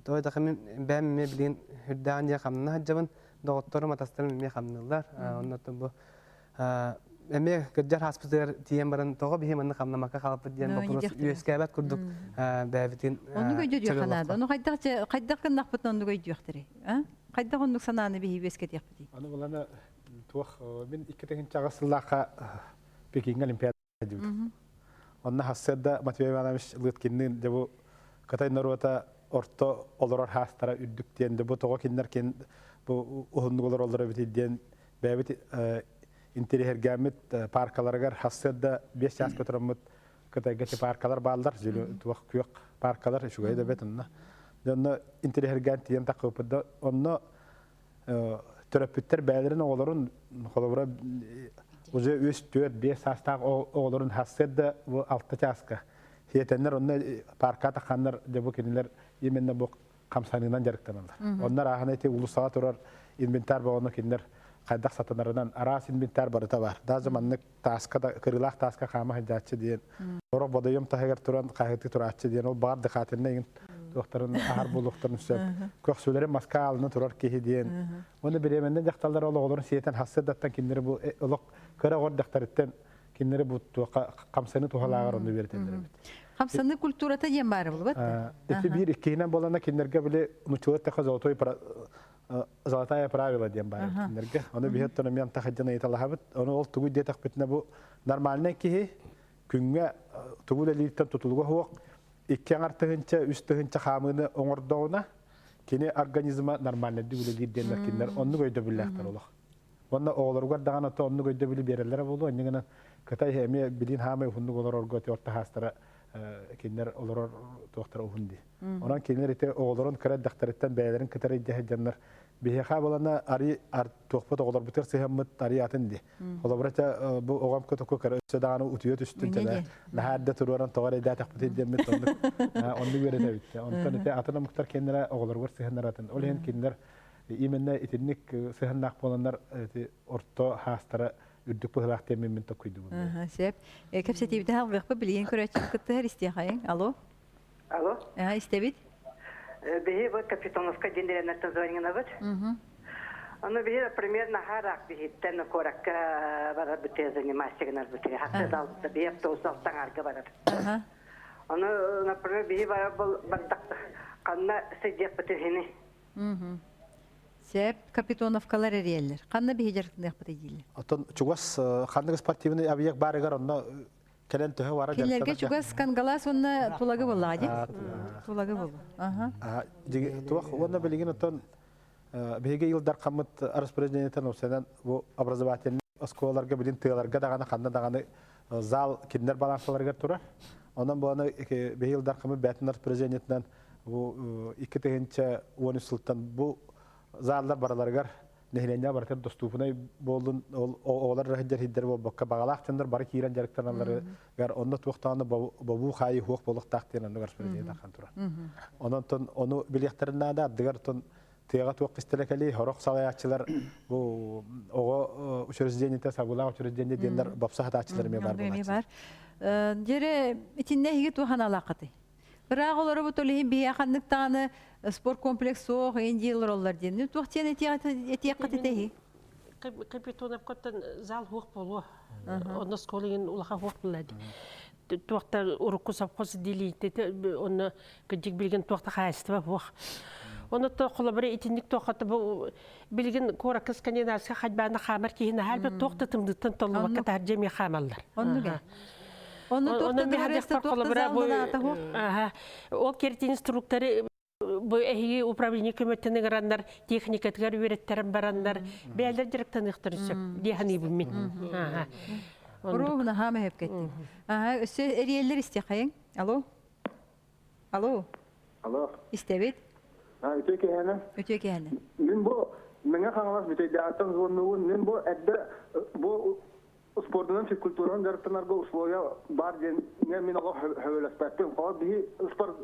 Тоҕо диэтэххэ мин бэйэм эмиэ билигин үрдээҕин диэн хамнана сылдьабын. Доҕотторум, атастарым эмиэ хамныыллар. Онно оттон бу эмиэ кырдьар ааспытыгар тиийэн баран тоҕо биһи манна хамнамакка хаалбыт диэн боппуруос үөскээбэт курдук бэйэбитин Оннук өйдүөххэ наада. Ону хайдах хайдах гыннахпытын оннук өйдүөхтэрий? Хайдах оннук санааны биһи үөскэтиэхпитий? Аны булана туох мин 2008 сыллаахха Пекиҥҥэ Олимпиада диэбитим. Онно хассыарда Матвей Иванович Лыткинныын дьэ бу Кытай норуота орто олорор хаастара үрдүк диэн дьэ бу тоҕо кинилэр кин бу уһуннук олороллор эбитий диэн бэйэбит интэриэһиргээммит паркаларыгар хассыарда 5 чаас көтөрөммүт Кытайга ти паркалар бааллар туох күөх паркалар үчүгэй да бэт онно дьонно интэриэһиргээн тиийэн таххыппыт да онно төрөппүттэр бэйэлэрин оҕолорун холобура уже үс, түөрт, биэс саастаах оҕолорун хассыар бу алта чааска сиэтэннэр онно парка тахханнар дьэ бу кинилэр именно бу хамсаныынан дьарыктаналлар. Онно арааһына ити улуссаҕа турар инвентарь боҕону кинилэр хайдах сатанарынан араас инвентарь барыта бар. Даже маннык тааска да кырыылаах тааска хаама сылдьааччы диэн сорох водоем таһыгар туран хаһыытыы турааччы диэн ол баҕар дыхательнай игин туохтарын аһар буолуохтарын сөп. Көхсүлэрин маска аалына турар киһи диэн. Уонна бириэмэннэ дьахталлар ол оҕолорун сиэтэн хассыардаттан кинилэри бу олох кыра оҕор дьахтарыттан кинилэри бу туохха хамсаны туһалааҕар онну үөрэтэллэр эбит. Хамсаныы культурата диэн баара булбат. Ити биир иккиһинэн буолана кинилэргэ били нуччалар тэхэ золотой золотая правила диэн баар кинилэргэ. Ону биһи оттон эмиэ антахадьан ыйыталаһабыт. Ону ол тугу диэтэхпитинэ бу нормальный киһи күҥҥэ тугу үлэлииртэн тутулуга суох икки аҥар тыһыынча, үс тыһыынча хаамыыны оҥордоҕуна кини организма нормальнайдык үлэлиир диэннэр кинилэр оннук өйдөбүллээхтэр олох. Уонна оҕолоругар даҕаны то оннук өйдөбүлү биэрэллэрэ буолуо. Инньэ гынан Кытай эмиэ билин хаамай уһуннук олорорго орто хаастара кинилэр олорор туохтара уһун дии. Онон кинилэр ити оҕолорун кыра эрдэхтэриттэн бэйэлэрин кытары илдьэ сылдьаннар биһиэхэ буолана ари туохпут оҕолорбутугар сыһыаммыт ари атын дии. Холобура этэ бу оҕом кытыкку кыра өссө даҕаны утуйа түстүн тэлэ наһаа эрдэ туруоран тоҕо эрэйдээтэхпитий диэммит оннук оннук үөрэтэбит. Онтон ити атын омуктар кинилэрэ оҕолоругар сыһыаннар атын. Ол иһин кинилэр именно итинник сыһыаннаах буоланнар ити орто хаастара үрдүк быһыылаах диэммин мин токуйдубун. Сөп. Кэпсэтиибитин халҕыахпыт билигин көрөөччү кыттыһар истиэхэйиҥ. Алло. Алло. Истэбит. Биһи вот Капитоновка диэн деревняттан звонинабыт. Ону биһи, например, наһаа биһиттэн куоракка барар бытыа заниматься гынар бытыа. Хатта далта биһи автобус алтаҥарга барар. Ону, например, биһи барар бардак ханна сылдьыахпытын хини. Сөп, Капитоновкалар эрийэллэр. Ханна биһи дьарыктаныахпытый дииллэр. Оттон чугас ханнык спортивный объект баарыгар онно кэлэн төһө бара Кинилэргэ чугас Кангалас уонна Тулагы буоллаҕа дии. Тулагы буолла. Аха. Туох уонна билигин оттон биһиги Ил Дархаммыт распоряжениетын уопсайынан бу образовательный оскуолаларга билин тыаларга даҕаны ханна даҕаны зал кинилэр балансаларыгар турар. Онон буоланы биһиги Ил Дархаммыт бээтин распоряжениетынан бу 2013 сылтан бу заллар бараларыгар нэһилиэнньэ барытыгар доступнай буоллун, ол оҕолор сылдьар сирдэр буолбакка, баҕалаах дьоннор бары киирэн дьарыктаналларыгар онно туох даҕаны бобуу хаайыы суох буолуохтаах диэн оннук распоряжение таххан турар. Онон ону билиэхтэрин наада, ардыгар тыаҕа туох кистэлэ кэлии, сорох салайааччылар бу оҕо учреждениета, сабыылаах учреждение диэннэр бопса сатааччылар эмиэ баар буолааччылар. Дьэрэ итиннэ эһиги туох аналааххытый? Ыраах олоробут ол иһин биһиэхэ ханнык даҕаны спорткомплекс суох иин дии олороллор диэн. Туох диэн этиэххит этэһий? Капитоновкаттан зал хуох буолуо. Онно оскуола иин улахан хуох буолла дии. Туохта урукку совхоз делиитэ онно кырдьык билигин туохта хаһаайыстыба суох. Онно холобура итинник туохата бу билигин куоракка скандинавскай ходьбаны хаамар киһи наһаа элбэх туох да тымныыттан толлубакка таһырдьа эмиэ хаамаллар. Оннук Онно туох да дворецта туох да залланаата хуох. Ол кертин инструкторы бу эһиги управление көмөттөн ыҥыраннар техникатыгар үөрэттэрэн бараннар бэйэлэр дьарыктаныахтарын сөп дии саныыбын мин. Уруубуна хаама хэпкеттин. Аха, өссө эриэллэр истиэхэйиҥ. Алло. Алло. Алло. Истэбит. Үтүө киэһэни. Үтүө киэһэни. Мин бу Мэҥэ Хаҥалас Бүтэйдээҕиттэн звоннуубун. Мин бу эрдэ бу спордунан, физкультуранан дьарыктанарга условия баар диэн мин олох хөбөлөспөппүн. Холор биһи спорт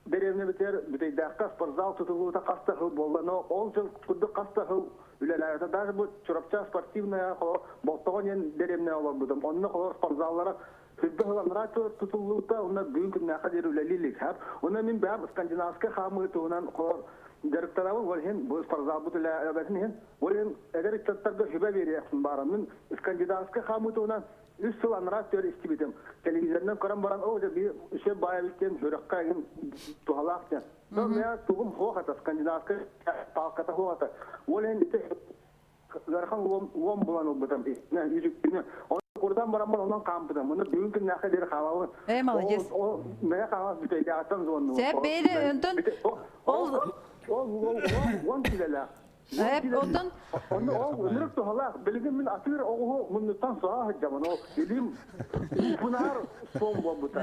дэриэбинэбитигэр Бүтэйдээххэ спортзал тутуллуута хас да сыл буолла, но ол дьыл курдук хас да сыл үлэлээбэтэ. Даже бу Чурапча спортивная холор Болтоҕо диэн дэриэбинэ олорбутум. Онно холор спортзаллара Сүрбэ сыл анараа тутуллубута, уонна бүгүн күннээххэ диэри үлэлии илик. Уонна мин бэйэм скандинавскай хаамыы туһунан холор дьарыктанабын, ол иһин бу спортзалбыт үлэлээбэтин иһин, ол иһин эдэр ыччаттарга сүбэ биэриэхпин баарым. Мин скандинавскай хаамыы туһунан үс сыл анараа өттүгэр истибитим. Телевизорынан көрөн баран, оо, дьэ, биир үсүө баай эбит диэн сүрэххэ эҥин туһалаах диэн. Но мэ тугум суох этэ, скандинавскай палката суох этэ. Ол иһин ити ыарахан уом булан ылбытым. Үтүктүнү. Курдан бараммын онон хаампытым. Оны бүгүн күннээххэ диэри хаалабын. Э, молодец. Ол мэҥэ хаалас бүтэйдээҕиттэн звоннубут. Сөп, бэйри, онтон ол ол уон килэлээх. Эп, онтон Онно ол ынырык туһалаах. Билигин мин атыыр оҕуһу муннуттан соһо сылдьабын. Ол илиим пунаар суом буолбута.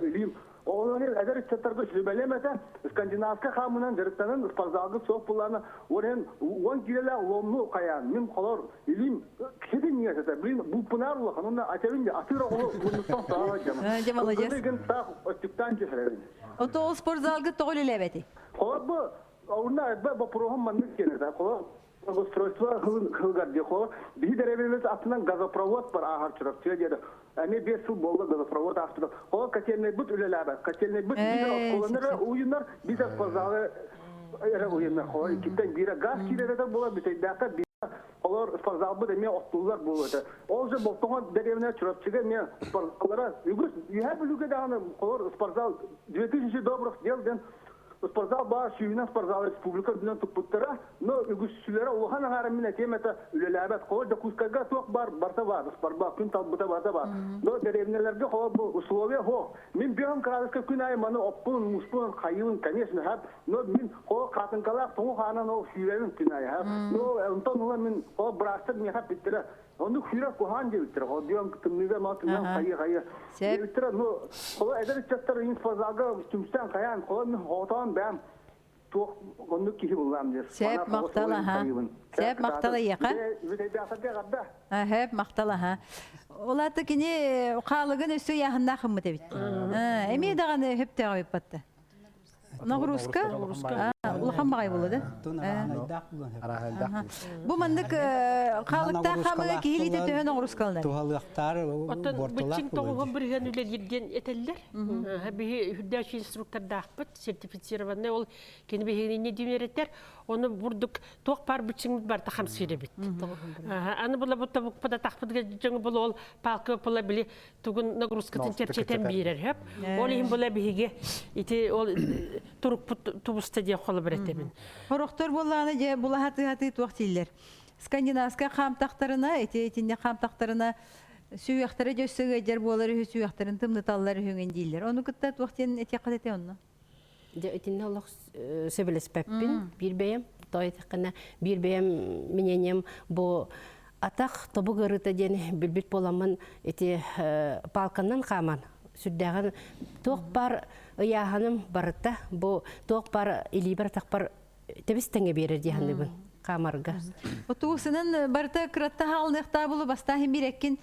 Илиим Ол иһин эдэр ыччаттарга сүбэлиэм этэ, скандинавскай хаамынан дьарыктанан спортзалга суох буллаана, ол иһин уон киилэлээх ломну хайаан, мин холор илиим киһитин ньиэсэтэ, блин, буппунаар улахан, уонна атэбин де атыыр оҕолу муннуттан саҕа сылдьамын. Дьэ, молодец. Кыдыгын таах өттүктаан түһэрэбин. Ото ол спортзалга тоҕо үлэлээбэти? Холор бу, онно боппуруоһум маннык диэн этэ. Холор Благоустройство хылгар дехо биһи дэрэбинибит атынан газопровод бар ааһар Чурапчыга диэри. Эмиэ биэс сыл буолла газопровод ааспыта. Ол котельнайбыт үлэлээбэт. Котельнайбыт биир оскуоланы уйунар, биир спортзалы эрэ уйунар. Холор иккиттэн биирэ газ киирэрэ да буолар, бүтэйдээххэ биирэ олор спортзалбыт эмиэ оттуллар буолуо этэ. Ол же Болтоҥо дэриэбинэ Чурапчыга эмиэ спортзаллара үгүс Үһээ Бүлүүгэ даҕаны холор спортзал 2000 добрых дел диэн Спортзал баар сүүһүнэн спортзал республика үрдүнэн туппуттара, но үгүсүлэрэ улахан аҥаара мин этиэм этэ үлэлээбэт. Холобур Дьокуускайга туох баар барыта баар, спортбар күн талбыта барыта баар. Но дэриэбинэлэргэ холобур бу условия суох. Мин биэһин кыраадыска күн аайы маны оппун, муспун, хайыыбын, конечно, хап. Но мин холобур хаатыҥкалаах тоҥу хаанан ол сүүрэбин күн аайы, хап. Но онтон ыла мин холобур быраастар миэхэ эппиттэрэ, Оннук сүүрэр куһаан диэбиттэрэ. Холдьуон тымныыга мал тымнан хайы-хайы диэбиттэрэ. Ну, холо эдэр ыччаттар инфозалга түмсэн хайаан, холо мин хоотоон бэм туох оннук киһи буллаам диир. Сеп махтал аха. Сеп махтал эйиэхэ. Бүтэйбээхтэргэ эҕэрдэ. Хэп махтал аха. Ол аты кини хаалыгын өссө ыйааһыннаах ыммыт эбит. Эмиэ даҕаны хөптөөҕү ыппатта. Нагрузка улахан баҕай буолла да. Бу маннык хаалыктаах хамыга киһилиитэ төһө ноҕурускаланар? Туһалыахтаары Оттон быччыҥ тоҕуһун бырыһыан үлэлиир диэн этэллэр. Биһи үрдээчи инструктордаахпыт, сертифицированный ол кини биһигини диэн Ону бурдук туох баар быччыҥмыт барыта хамсыыр эбит. Аны була бу тобукпут атахпыт дьоҥу була ол палка була били тугун нагрузкатын чэпчэтэн биэрэр хөп. Ол иһин була биһиги ити ол турукпут тубуста диэн холобур этэбин. Хорохтор буоллаҕына дьэ булаһатыы-хатыы туох дииллэр. Скандинавскай хаамтахтарына, ити итиннэ хаамтахтарына сүһүөхтэрэ дьэ өссө ыалдьар буолар үһү, сүһүөхтэрин тымныталлар үһүҥүн дииллэр. Ону кытта туох диэн этиэххит этэ онно? Дьэ итиннэ олох сөбүлэспэппин биир бэйэм. Тоҕо диэтэххинэ биир бэйэм мнением бу атах тобук ыарыыта диэн билбит буоламмын ити палканнан хааман сүрдээҕин туох баар ыйааһыным барыта бу туох баар илиибэр атахпар тэбис тэҥэ биэрэр дии саныыбын. Камарга. Отуусунан барыта кыратта хаалыныахтаа булу бастааһын бир эккин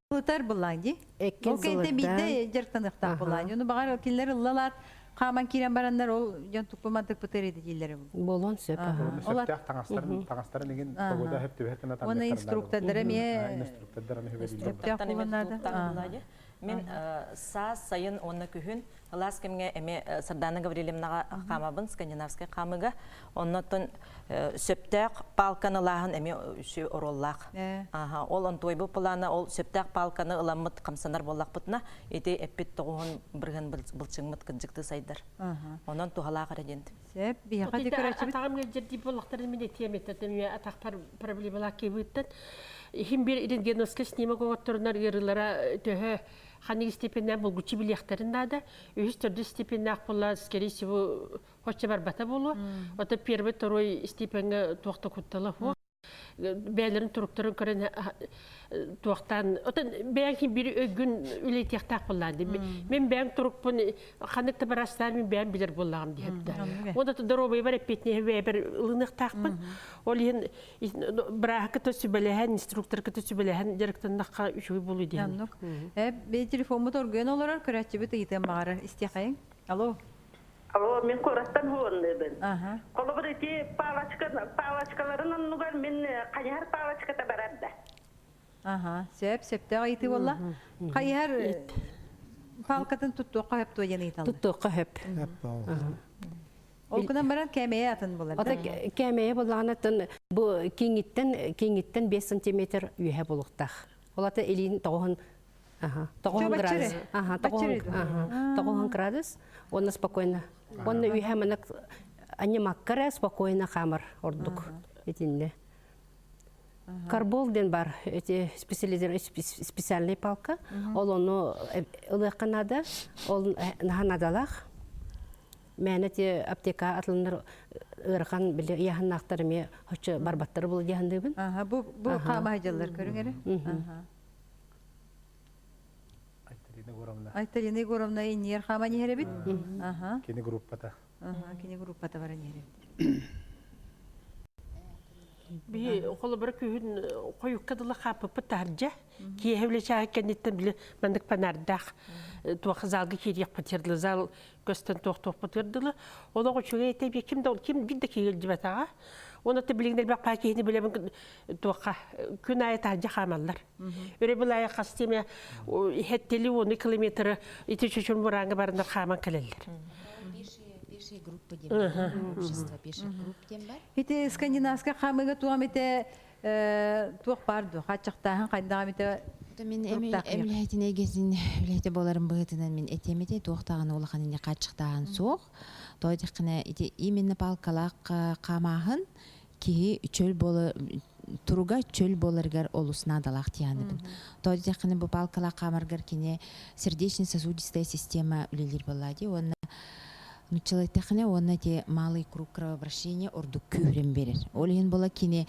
ылытар буллаан ди. Эккин Ол кэнтэ биирдэ дьарыктаныахтаах буллаан. Ону баҕар кинилэр ыллалаат хааман киирэн бараннар ол дьон туппу мантык бытыр дииллэр бу. Болон сөп. Ол Сөптөөх таҥастарын таҥастарын игин погода хөп түбэһэр гына Уонна инструктордара эмиэ инструктордар эмиэ хүбэлииллэр. Сөптөөх буолан наада. Мин саас, сайын уонна күһүн ылаас кэмҥэ эмиэ Сардана Гаврильевнаҕа хаамабын, скандинавскай хаамыга. Оннотон сөптөөх палканы ылааһын эмиэ үчү оруоллаах. Аха, ол онтуойбу плана ол сөптөөх палканы ыламмыт хамсанар буоллахпытына, ити эппит тоҕуһун бырыһын былчыҥмыт кырдьыкты сайдар. Онон туһалаах эрэ диэн. Сөп, биһиэхэ ди көрөөччүбүт. Атаҕым ыалдьар буоллахтарын мин этиэм этэ, мен атахпар проблемалаах киһибиттэн. Иһим бир рентгеновскай снимок оҥотторунар ыарыылара төһө ханнык степеннээх булгуччу билиэхтэрин наада. Үһүс төрдүс степеннээх буолла, скорее всего, хочча барбата буолуо. Ото первый, второй степенҥэ туох да куттала суох. Бэйэлэрин туруктарын көрөн туохтаан отон бэйэҥ бир өйгүн үлэтиэхтээх буоллаан дии. Мен бэйэм турукпун ханнык да барастаан мен бэйэм билэр буоллаҕым диэбитэ. Онда доруобуйабар эппиэтинэһи бэйэбэр ылыныахтаахпын. Ол иһин бырааһыкыта сүбэлэһэн, инструкторкыта сүбэлэһэн дьарыктаннахха үчүгэй буолуо диэн. Э, телефоммут оргуйан олорор, көрөөччүбүт ыйытыан баҕарар. Истиэхэйиҥ. Алло. Алло, мин куораттан хуонныбын. Холобур ити палочка, палочкаларын оннугар мин хайыһар палочката барар да. Аха, сөп, сөптөөх ыйытыы буолла. Хайыһар палкатын туттуохха хөп туо диэн ыйыталлар. Туттуохха хөп. Ол гынан баран кээмэйэ атын буолар. Ата кээмэйэ буоллаҕына бу киҥиттэн киҥиттэн 5 сантиметр үөһэ буолуохтаах. Ол ата илиин тоҕуһун тоҕуһун градус. Аха, тоҕуһун градус. Онно спокойно. Онно үөһэ маннык анимаккара спокойно хаамар ордук итиннэ. Карбол диэн бар, эти специальный палка. Ол ону ылыахха наада, ол наһаа наадалаах. Мээнэ ти аптека атылынар ыарахан били ыйаһыннаахтар эмиэ хоччо барбаттар була диэхандыыбын. Аха, бу бу хаама дьаллар көрүҥ эрэ. Айталина Егоровна. Айталина Егоровна иннигэр хааман иһэрэбит. Аха. Кини группата. Аха, кини группата баран иһэрэбит. Би холобура күһүн хойукка дылы хааппыппыт таһырдьа. Киэһэ үлэ чааһы кэнниттэн били маннык панардаах туох залга киириэхпит дылы зал көстөн туох-туохпут дылы. Олох үчүгэй этэ ким да ким бир да киирдибэтэҕэ. Оны та билигин элбэх паа киһини билэбин туохха күн аайы таһырдьа хаамаллар. Өрөбүл аайы хас тиэмэ хеттели уону километры ити чүчүн бураанга барандар хааман кэлэллэр. Пешие группы диэн общество пеших групп диэн бар. Ити скандинавскай хаамыыга туом ите туох бар ду хааччахтааһын хайдаҕам ите Мин эмлэһитин эйгэтин үлэһитэ буоларым быһыытынан мин этиэм этэ туохтааҕын улахан инни хааччахтааһын суох. Тоҕо диэххинэ ити именно палкалаах хаамааһын киһи чөл буола туруга чөл буоларыгар олус наадалаах тиһаныбын. Тоҕо диэтэххинэ бу палкалаах хаамаргар кини сердечно-сосудистая система үлэлиир буоллаа дии уонна нуччалайтахына уонна ити малый круг кровообращения ордук күүһүрэн биэрэр. Ол иһин буола кини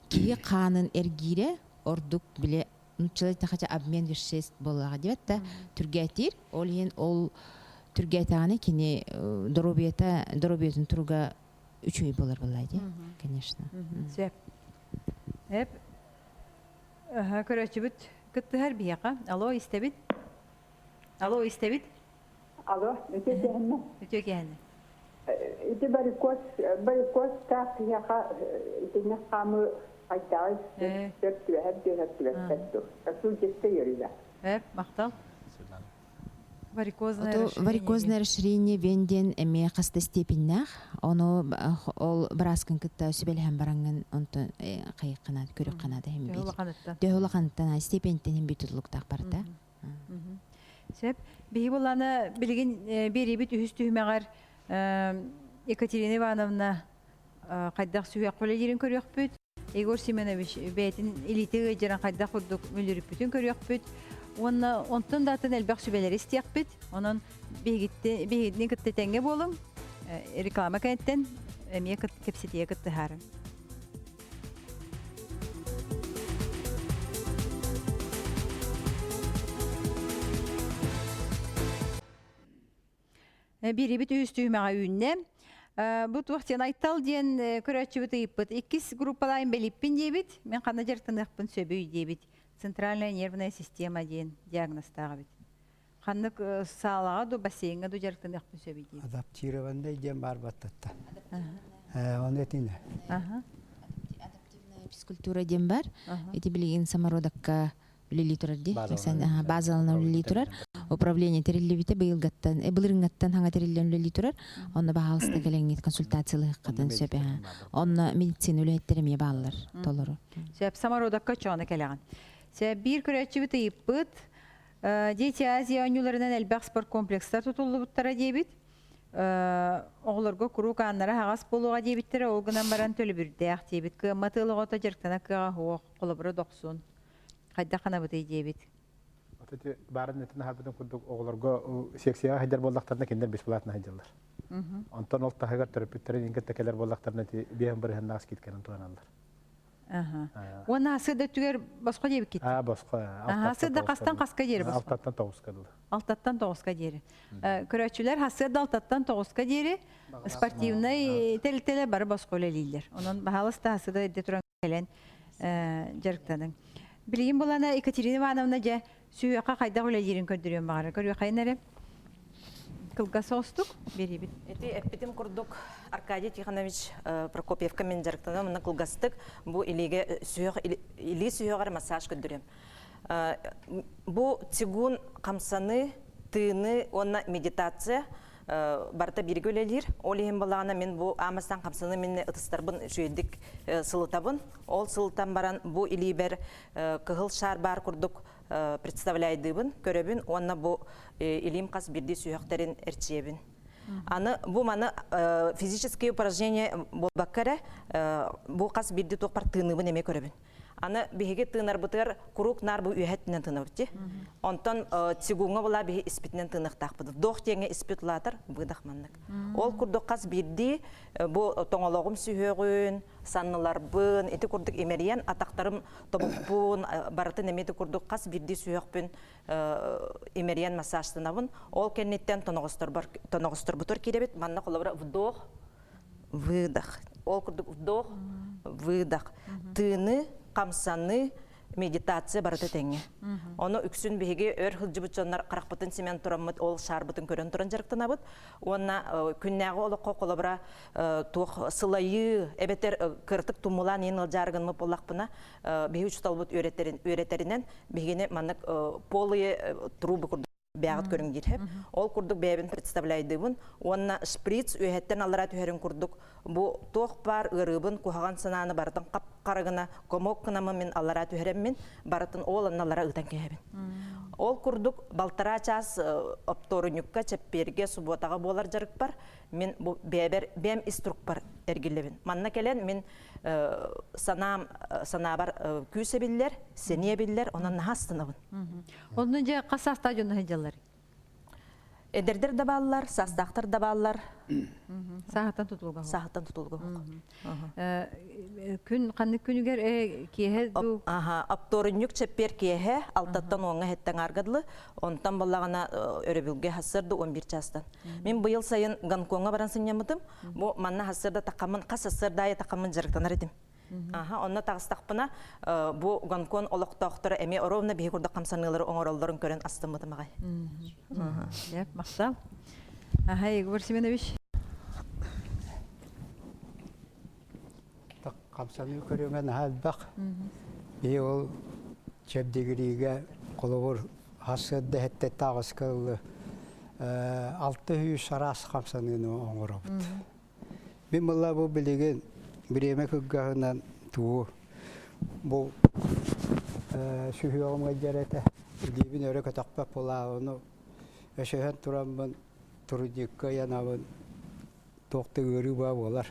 киһи хаанын эргиирэ ордук биле нуччалайтахача обмен веществ буоллаҕа диэбэт да түргээтиир. Ол иһин ол түргээтэҕинэ кини доруобуйата доруобуйатын туруга үчүгэй буолар буоллаа дии, конечно. Сөп. Эп көрөөччүбүт кыттыһар биһиэхэ. Алло, истэбит. Алло, истэбит. Алло, үтүө киэһэннэ. Үтүө киэһэннэ. Ити варикоз, варикозтаах киһиэхэ итинник хаамыы хайдаҕый сөп түбэһэр түөһэр түбэспэт дуо? Сосудистый ыарыыга. Эп, махтал. Варикозное расширение. Варикозное расширение вен диэн эмиэ хаста степеннээх. Ону ол бырааскын кытта сүбэлэһэн бараҥҥын онтон хайыххана көрүөххэ наада иһин биир. Төһө улаханыттан степеньтэн иһин биир тутулуктаах барыта. Сөп. Биһи буланы билигин биэрибит үһүс түһүмэҕэр Екатерина Ивановна хайдах сүһүөх үлэлиирин көрүөхпүт. Егор Семенович бэйэтин илиитэ ыалдьарын хайдах курдук мүлүрүппүтүн көрүөхпүт. Уонна онтон да атын элбэх сүбэлэри истиэхпит. Онон биһигитини кытта тэҥҥэ буолуҥ. Реклама кэнниттэн эмиэ кэпсэтиэ кыттыһаарыҥ. Биирибит үһүс түһүмэҕэ үүннэ. Бу туох диэн Айтал диэн көрөөччүбүт ыйыппыт. Иккис группалаайын бэлиппин диэбит. Мен ханна дьарыктаныахпын сөбүй диэбит. Центральная нервная система диэн диагнозтаах эбит. Ханнык саалаҕа ду бассейҥҥа ду дьарыктаныахпын сөбүй диэбит. Адаптированный диэн баар баттатта. Оны этине. Адаптивная физкультура диэн бар. Ити билигин самородокка үлэлии турар дии. Базалана үлэлии турар. Управление тэриллибитэ быйылгаттан, былырыҥҥаттан хаҥа тэриллэн үлэлии турар. Онно баһаалыста кэлэҥҥит консультациялыаххытын сөп. Онно медицина үлэһиттэрэ эмиэ бааллар толору. Сөп, самородокка чоона кэлэҕин. Сөп, биир көрөөччүбүт ыйыппыт. Дети Азия оонньууларынан элбэх спорткомплекстар тутуллубуттара диэбит. Оҕолорго куруук ааннара аһаҕас буолуоҕа диэбиттэрэ, ол гынан баран төлөбүрдээх диэбит. Кыаммат ыал оҕото дьарыктана кыаҕа суох, холобура дохсун. Хайдах ханабытый диэбит. Вот эти баарын этин аһарбытын курдук оҕолорго секцияҕа сылдьар буоллахтарына кинилэр бесплатно сылдьаллар. Онтон ол таһыгар төрөппүттэрин иҥкэ кэлэр буоллахтарына ити биэһин бырыһыннаах скидканан туһаналлар. Уонна асыда өттүгэр босхо диэбиккит. Аа, босхо. Асыда хастан хаска диэри босхо? Алтаттан тоҕуска дылы. Алтаттан тоҕуска диэри. Көрөөччүлэр хасыада алтаттан тоҕуска диэри спортивнай тэрилтэлэр бары босхо үлэлииллэр. Онон баһаалыста хасыда эрдэ туран кэлэн дьарыктаныҥ. Билигин булана Екатерина Ивановна дьэ сүһүөххэ хайдах үлэлиирин көрдөрүөн баҕарар. Көрүөххэйин эрэ. Кылгас соҕустук биэриибит. Ити эппитим курдук Аркадий Тихонович Прокопьевка мен дьарыктанам мына кылгастык бу илиигэ сүһүөх илии сүһүөҕэр массаж көрдөрүөм. Бу цигун хамсаны, тыыны уонна медитация барыта бииргэ үлэлиир. Ол иһин балаҕана мин бу аамастан хамсаны мин ытыстарбын үчүгэйдик сылытабын. Ол сылытан баран бу илиибэр кыһыл шар баар курдук представляйдыыбын, көрөбүн уонна бу илиим хас биирдии сүһүөхтэрин эрчийэбин. Аны бу маны физические упражнения буолбакка эрэ бу хас биирдии туохпар тыыныыбын эмиэ көрөбүн. Аны биһиги тыынарбытыгар куруук наар бу үөһэттинэн тыынабыт дии. Онтон цигуҥҥа була биһи испитинэн тыыныахтаахпыт. Вдох диэҥҥэ испит улаатар, выдох маннык. Ол курдук хас биирдии бу тоҥолоҕум сүһүөҕүн, санныларбын ити курдук имэрийэн атахтарым тобукпун барытын эмиэ ити курдук хас биирдии сүһүөхпүн имэрийэн массажтанабын. Ол кэнниттэн тоноҕосторбутугар киирэбит. Манна холобура вдох, выдох. Ол курдук вдох, выдох. Тыыны, хамсаныы, медитация барыта тэҥҥэ. Ону үксүн биһиги өр сылдьыбыт дьоннор харахпытын симэн тураммыт, ол шаарбытын көрөн туран дьарыктанабыт. Уонна күннээҕи олоххо холобура туох сылайыы эбэтэр кыратык тумулаан иин ылдьаарыгынмыт буоллахпына, биһи учууталбыт үөрэтэринэн биһигини маннык полые трубы курдук бэйэҕит көрүҥ диир. Ол курдук бэйэбин представляйдыыбын уонна шприц үөһэттэн аллара түһэрин курдук бу туох баар ыарыыбын куһаҕан санааны барытын хап-хара гына комок гынаммын мин аллара түһэрэммин барытын ол анналара ыытан кэһэбин. Ол курдук балтараа чаас оптуорунньукка, чэппиэргэ, субуотаҕа буолар дьарыкпар мин бу бэйэбэр бэйэм ис турукпар эргиллэбин. Манна кэлэн мин санаам санаабар күүс эбиллэр, сэниэ эбиллэр, онон наһаа астынабын. Онно дьэ хас саастаах дьон сылдьаллар? Эдэрдэр да бааллар, саастаахтар да бааллар. Сааһыттан тутулуга. Сааһыттан тутулуга. Күн ханнык күнүгэр киэһэ дуу? Аха, оптуорунньук чэппиэр киэһэ алтаттан уоҥҥа хэттэн ааргадлы, онтон баллаҕана өрөбүлгэ хассырды 11 чаастан. Мин быйыл сайын Гонкоҥҥа баран сынньаммытым. Бу манна хассырда тахаммын, хас сарсыарда аайы тахаммын дьарыктанар этим. Аха, онно таҕыстахпына, бу Гонконг олохтоохторо эмиэ ровно биһи курдук хамсаныылары оҥороллорун көрөн астыммытым аҕай. Деп, махтал. Аха, Егор Семенович. Хамсаныы көрүҥэ наһаа элбэх. Биһи ол чэбдигириигэ холобур хас сыарда эһэттэ таҕыска ылы 600 араас хамсаныыны оҥоробут. Мин была бу билигин бириэмэ кылгаһынан тугу бу сүһүөҕүм ыалдьар этэ. Илиибин өрө көтөхпөт буолаа, ону өсөһөн тураммын турудьукка ыйанабын туох да ыарыы баа буолар.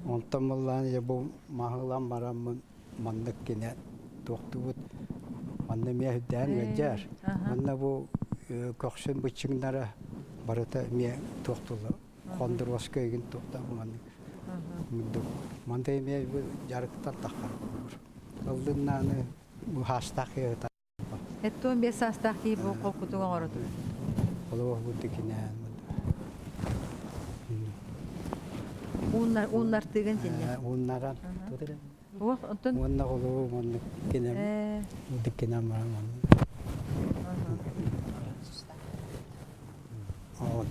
Онтон былаан дьэ бу маһылан бараммын маннык кинэ туохтуубут манна эмиэ үрдээн ыалдьар. Манна бу көхсүн быччыҥнара барыта эмиэ туохтулар хондуруоска игин туохта маннык мындык мантай эмиэ бу дьарыктан таххар болор ыллыннааны бу хаастаах киһи Эттуон биэс саастаах киһи бу холкутук оҥоротун. Холобур бу дикинээн. Ууннар ууннартыгын тинне. Ууннаран. Ох, онтон Уонна холуу маннык кинем диккинем баран Вот.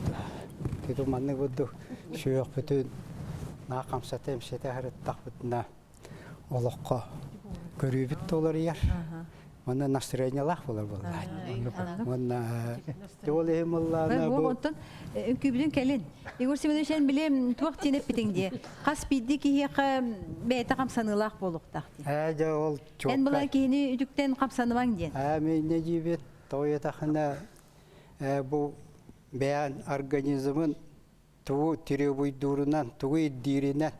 Титу маннык будду сүөхпүтүн наа хамсата эмсэтэ харыттахпытына олоххо көрүүбүт толоруйар. Манна настроениялаах болар буолла. Манна ол иһин мыллаана бу онтон үҥкүүбүтүн кэлин. Егор Семенович эн билем туох диэн эппитиҥ дии. Хас биирдии киһиэхэ бэйэтэ хамсаныылаах буолуохтаах диэн. Ээ дьэ ол Эн былай киһини үтүктэн хамсанымаҥ диэн. Ээ мин диибит тоҕуйатахына бу бэйэн организмын тугу требуйдуурунан, тугу ирдииринэн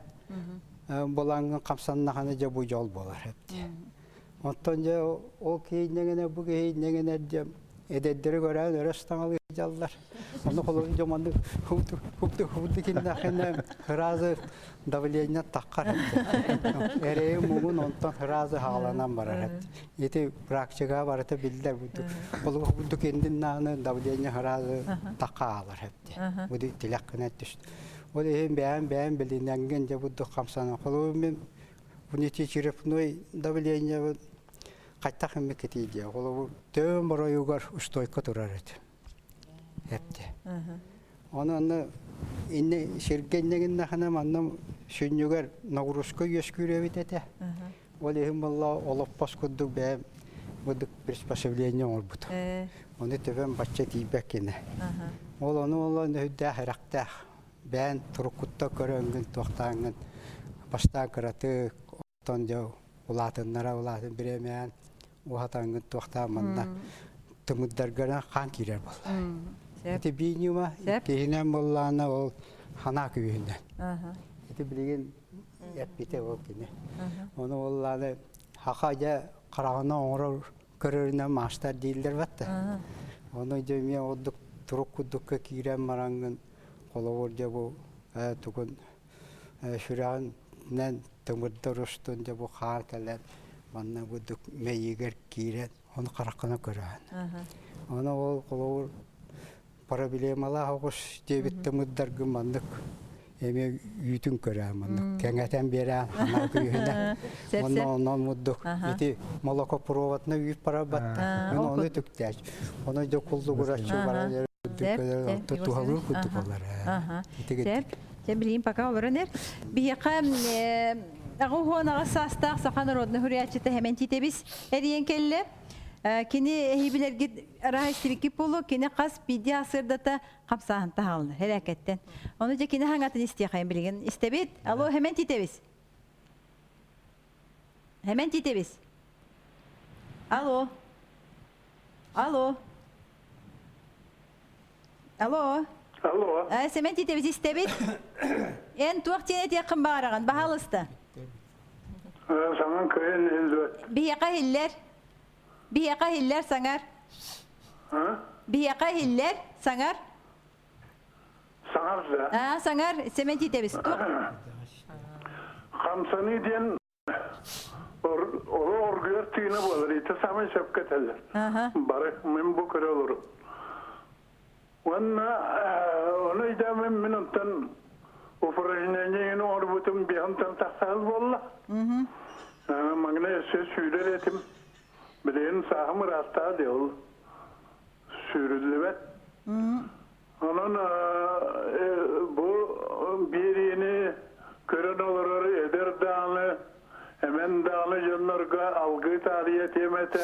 булаҥҥын хамсаннахына дьэ бу дьол буолар эбит. Оттон дьэ ол киһиннэгинэ бу киһиннэгинэ дьэ эдэрдэри көрөөн өрө ыстаҥалыы сылдьаллар. Ону холобур дьэ маннык хубду хубду хубду киннэхинэ сразу давление таххар эбит. Эрэйи муҥун онтон сразу хааланан барар эбит. Ити практикаҕа барыта биллэр бурдук. Холобур бурдук индин давление сразу тахха аалар эбит. Бу тилэххинэ түст. Ол иһин бэйэм бэйэм билинэҥҥин дьэ бурдук хамсанан. Холобур мин внутричерепной давлениебын хайтах эммиккитий диэ. Холобур төбөм оройугар устойка турар этим. Эпти. Оны онно инне сиргэ иннегиннахына манна сүнньүгэр нагрузка үөскүүр эбит этэ. Ол иһин буолла олоппос курдук бэйэм бурдук приспособление оҥорбутум. Ону төбөм бачча тиийбэт гинэ. Ол ону ол өйдөөх эрэхтээх. Бэйэн туруккутта көрөнгүн туохтааҥҥын бастаан кыратык оттон дьэ улаатыннара улаатын бириэмээн уһатаҥҥын туохтаан манна тымырдаргынан хаан киирэр буолла. Ити бииньюма иккиһинэн буоллаана ол ханаа күүһүнэн. Ити билигин эппитэ ол кини. Ону буоллаана хаха дьэ хараҕына оҥорор көрөрүнэн маастар дииллэр батта. Ону дьэ эмиэ ордук турук курдукка киирэн бараҥҥын холобур дьэ бу тугун сүрэҕинэн тымырдар устун дьэ бу хаар кэлэн манна бурдук мэйиигэр киирэн ону хараххына көрөһөн. Ону ол холобур проблемалаах оҕус диэбит тымырдаргын маннык эмиэ үүтүн көрөөн маннык кэҥэтэн биэрээн ханаа күүһүнэ онно онон муддук ити молокопроводна үүт барабатта мен ону түктээч ону дьэ куллугураччы баран туһалыыр курдук болар Сеп, Дьэ билигин пока олорон эр. Биһиэхэ аҕыс саастаах саха народнай суруйааччыта Хэмэн Тиитэбис эрийэн кэллэ. Кини эһиибилэргит араһа истибиккит буолуо, кини хас биирдии аасырдата хамсааһын таһаалына, һэрээкэттэн. Ону дьэ кини хаҥатын истиэхэйин билигин истэбит. Алло, Хэмэн Тиитэбис. Хэмэн Тиитэбис. Алло. Алло. Алло. Алло. Сэмэн Тиитэбис истэбит. Эн туох диэн этиэххин баҕараҕын? Баһаалыста. Саҥан кыайан иһиллибэт. Биһиэхэ иһиллэр. Биһиэхэ иһиллэр саҥар. Биһиэхэ иһиллэр саҥар. Саҥар да. Аа, саҥар. Сэмэн Тиитэбис. Туох? Хамсаныы диэн Оро оргуйар тыына буолар, ити саамай сөпкө этэллэр. Бары мин бу көрө олорум. Уонна ону өйдөөмүн мин онтон упражнение оҥорбутум биһантан тахсаһыл буолла. Маҥнай өссө сүүрэр этим. Билигин сааһым ыраастаа дии ол сүүрүллүбэт. Онон бу биэриини көрөн олорор эдэр даҕаны, эмэн даҕаны дьоннорго алгыы таарыйа этиэм этэ.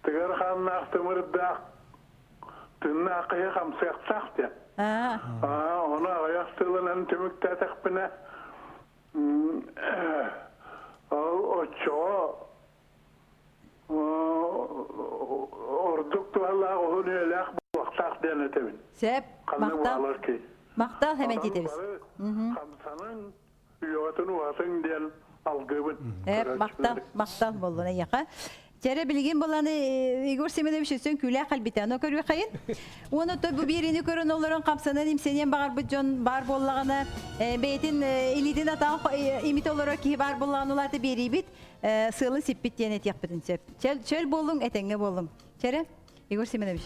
Тыгар хааннаах тымырдаах тыыннаах киһи хамсыахтаах диэн. Ону аҕыйах тылынан түмүктээтэхпинэ, ол оччоҕо Ордук туһалаах уһун үйэлээх буолуохтаах диэн этэбин. Сөп. Ханнык Махтал. баалар ки. Махтал Хэмэн Тиитэбис. Хамсаныҥ, үйэҕитин уһатыҥ диэн алгыыбын. Э, махтал, махтал боллун эйиэхэ. Чэрэ билигин буланы Егор Семенович өссө күлээх кэлбитэ. Ону көрүөххэйин. Уонна то бу биэриини көрөн олорон хамсанан имсэниэн баҕарбыт дьон баар буоллаҕына, бэйэтин илиитин атаҕын имитэ олорор киһи баар буоллаҕына улаата биэриибит. сыалы сиппит диэн этиэхпитин сөп. Чөл, чөл буолуҥ, этэҥҥэ буолуҥ. Чэрэ, Егор Семенович.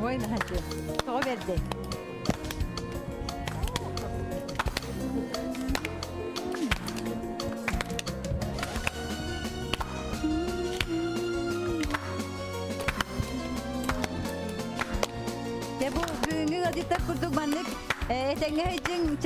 Ой, наһачы. Тоҕо берди? Дьэ бу бүгүҥҥү ыалдьыттар курдук маннык этэҥҥэ сылдьыҥ.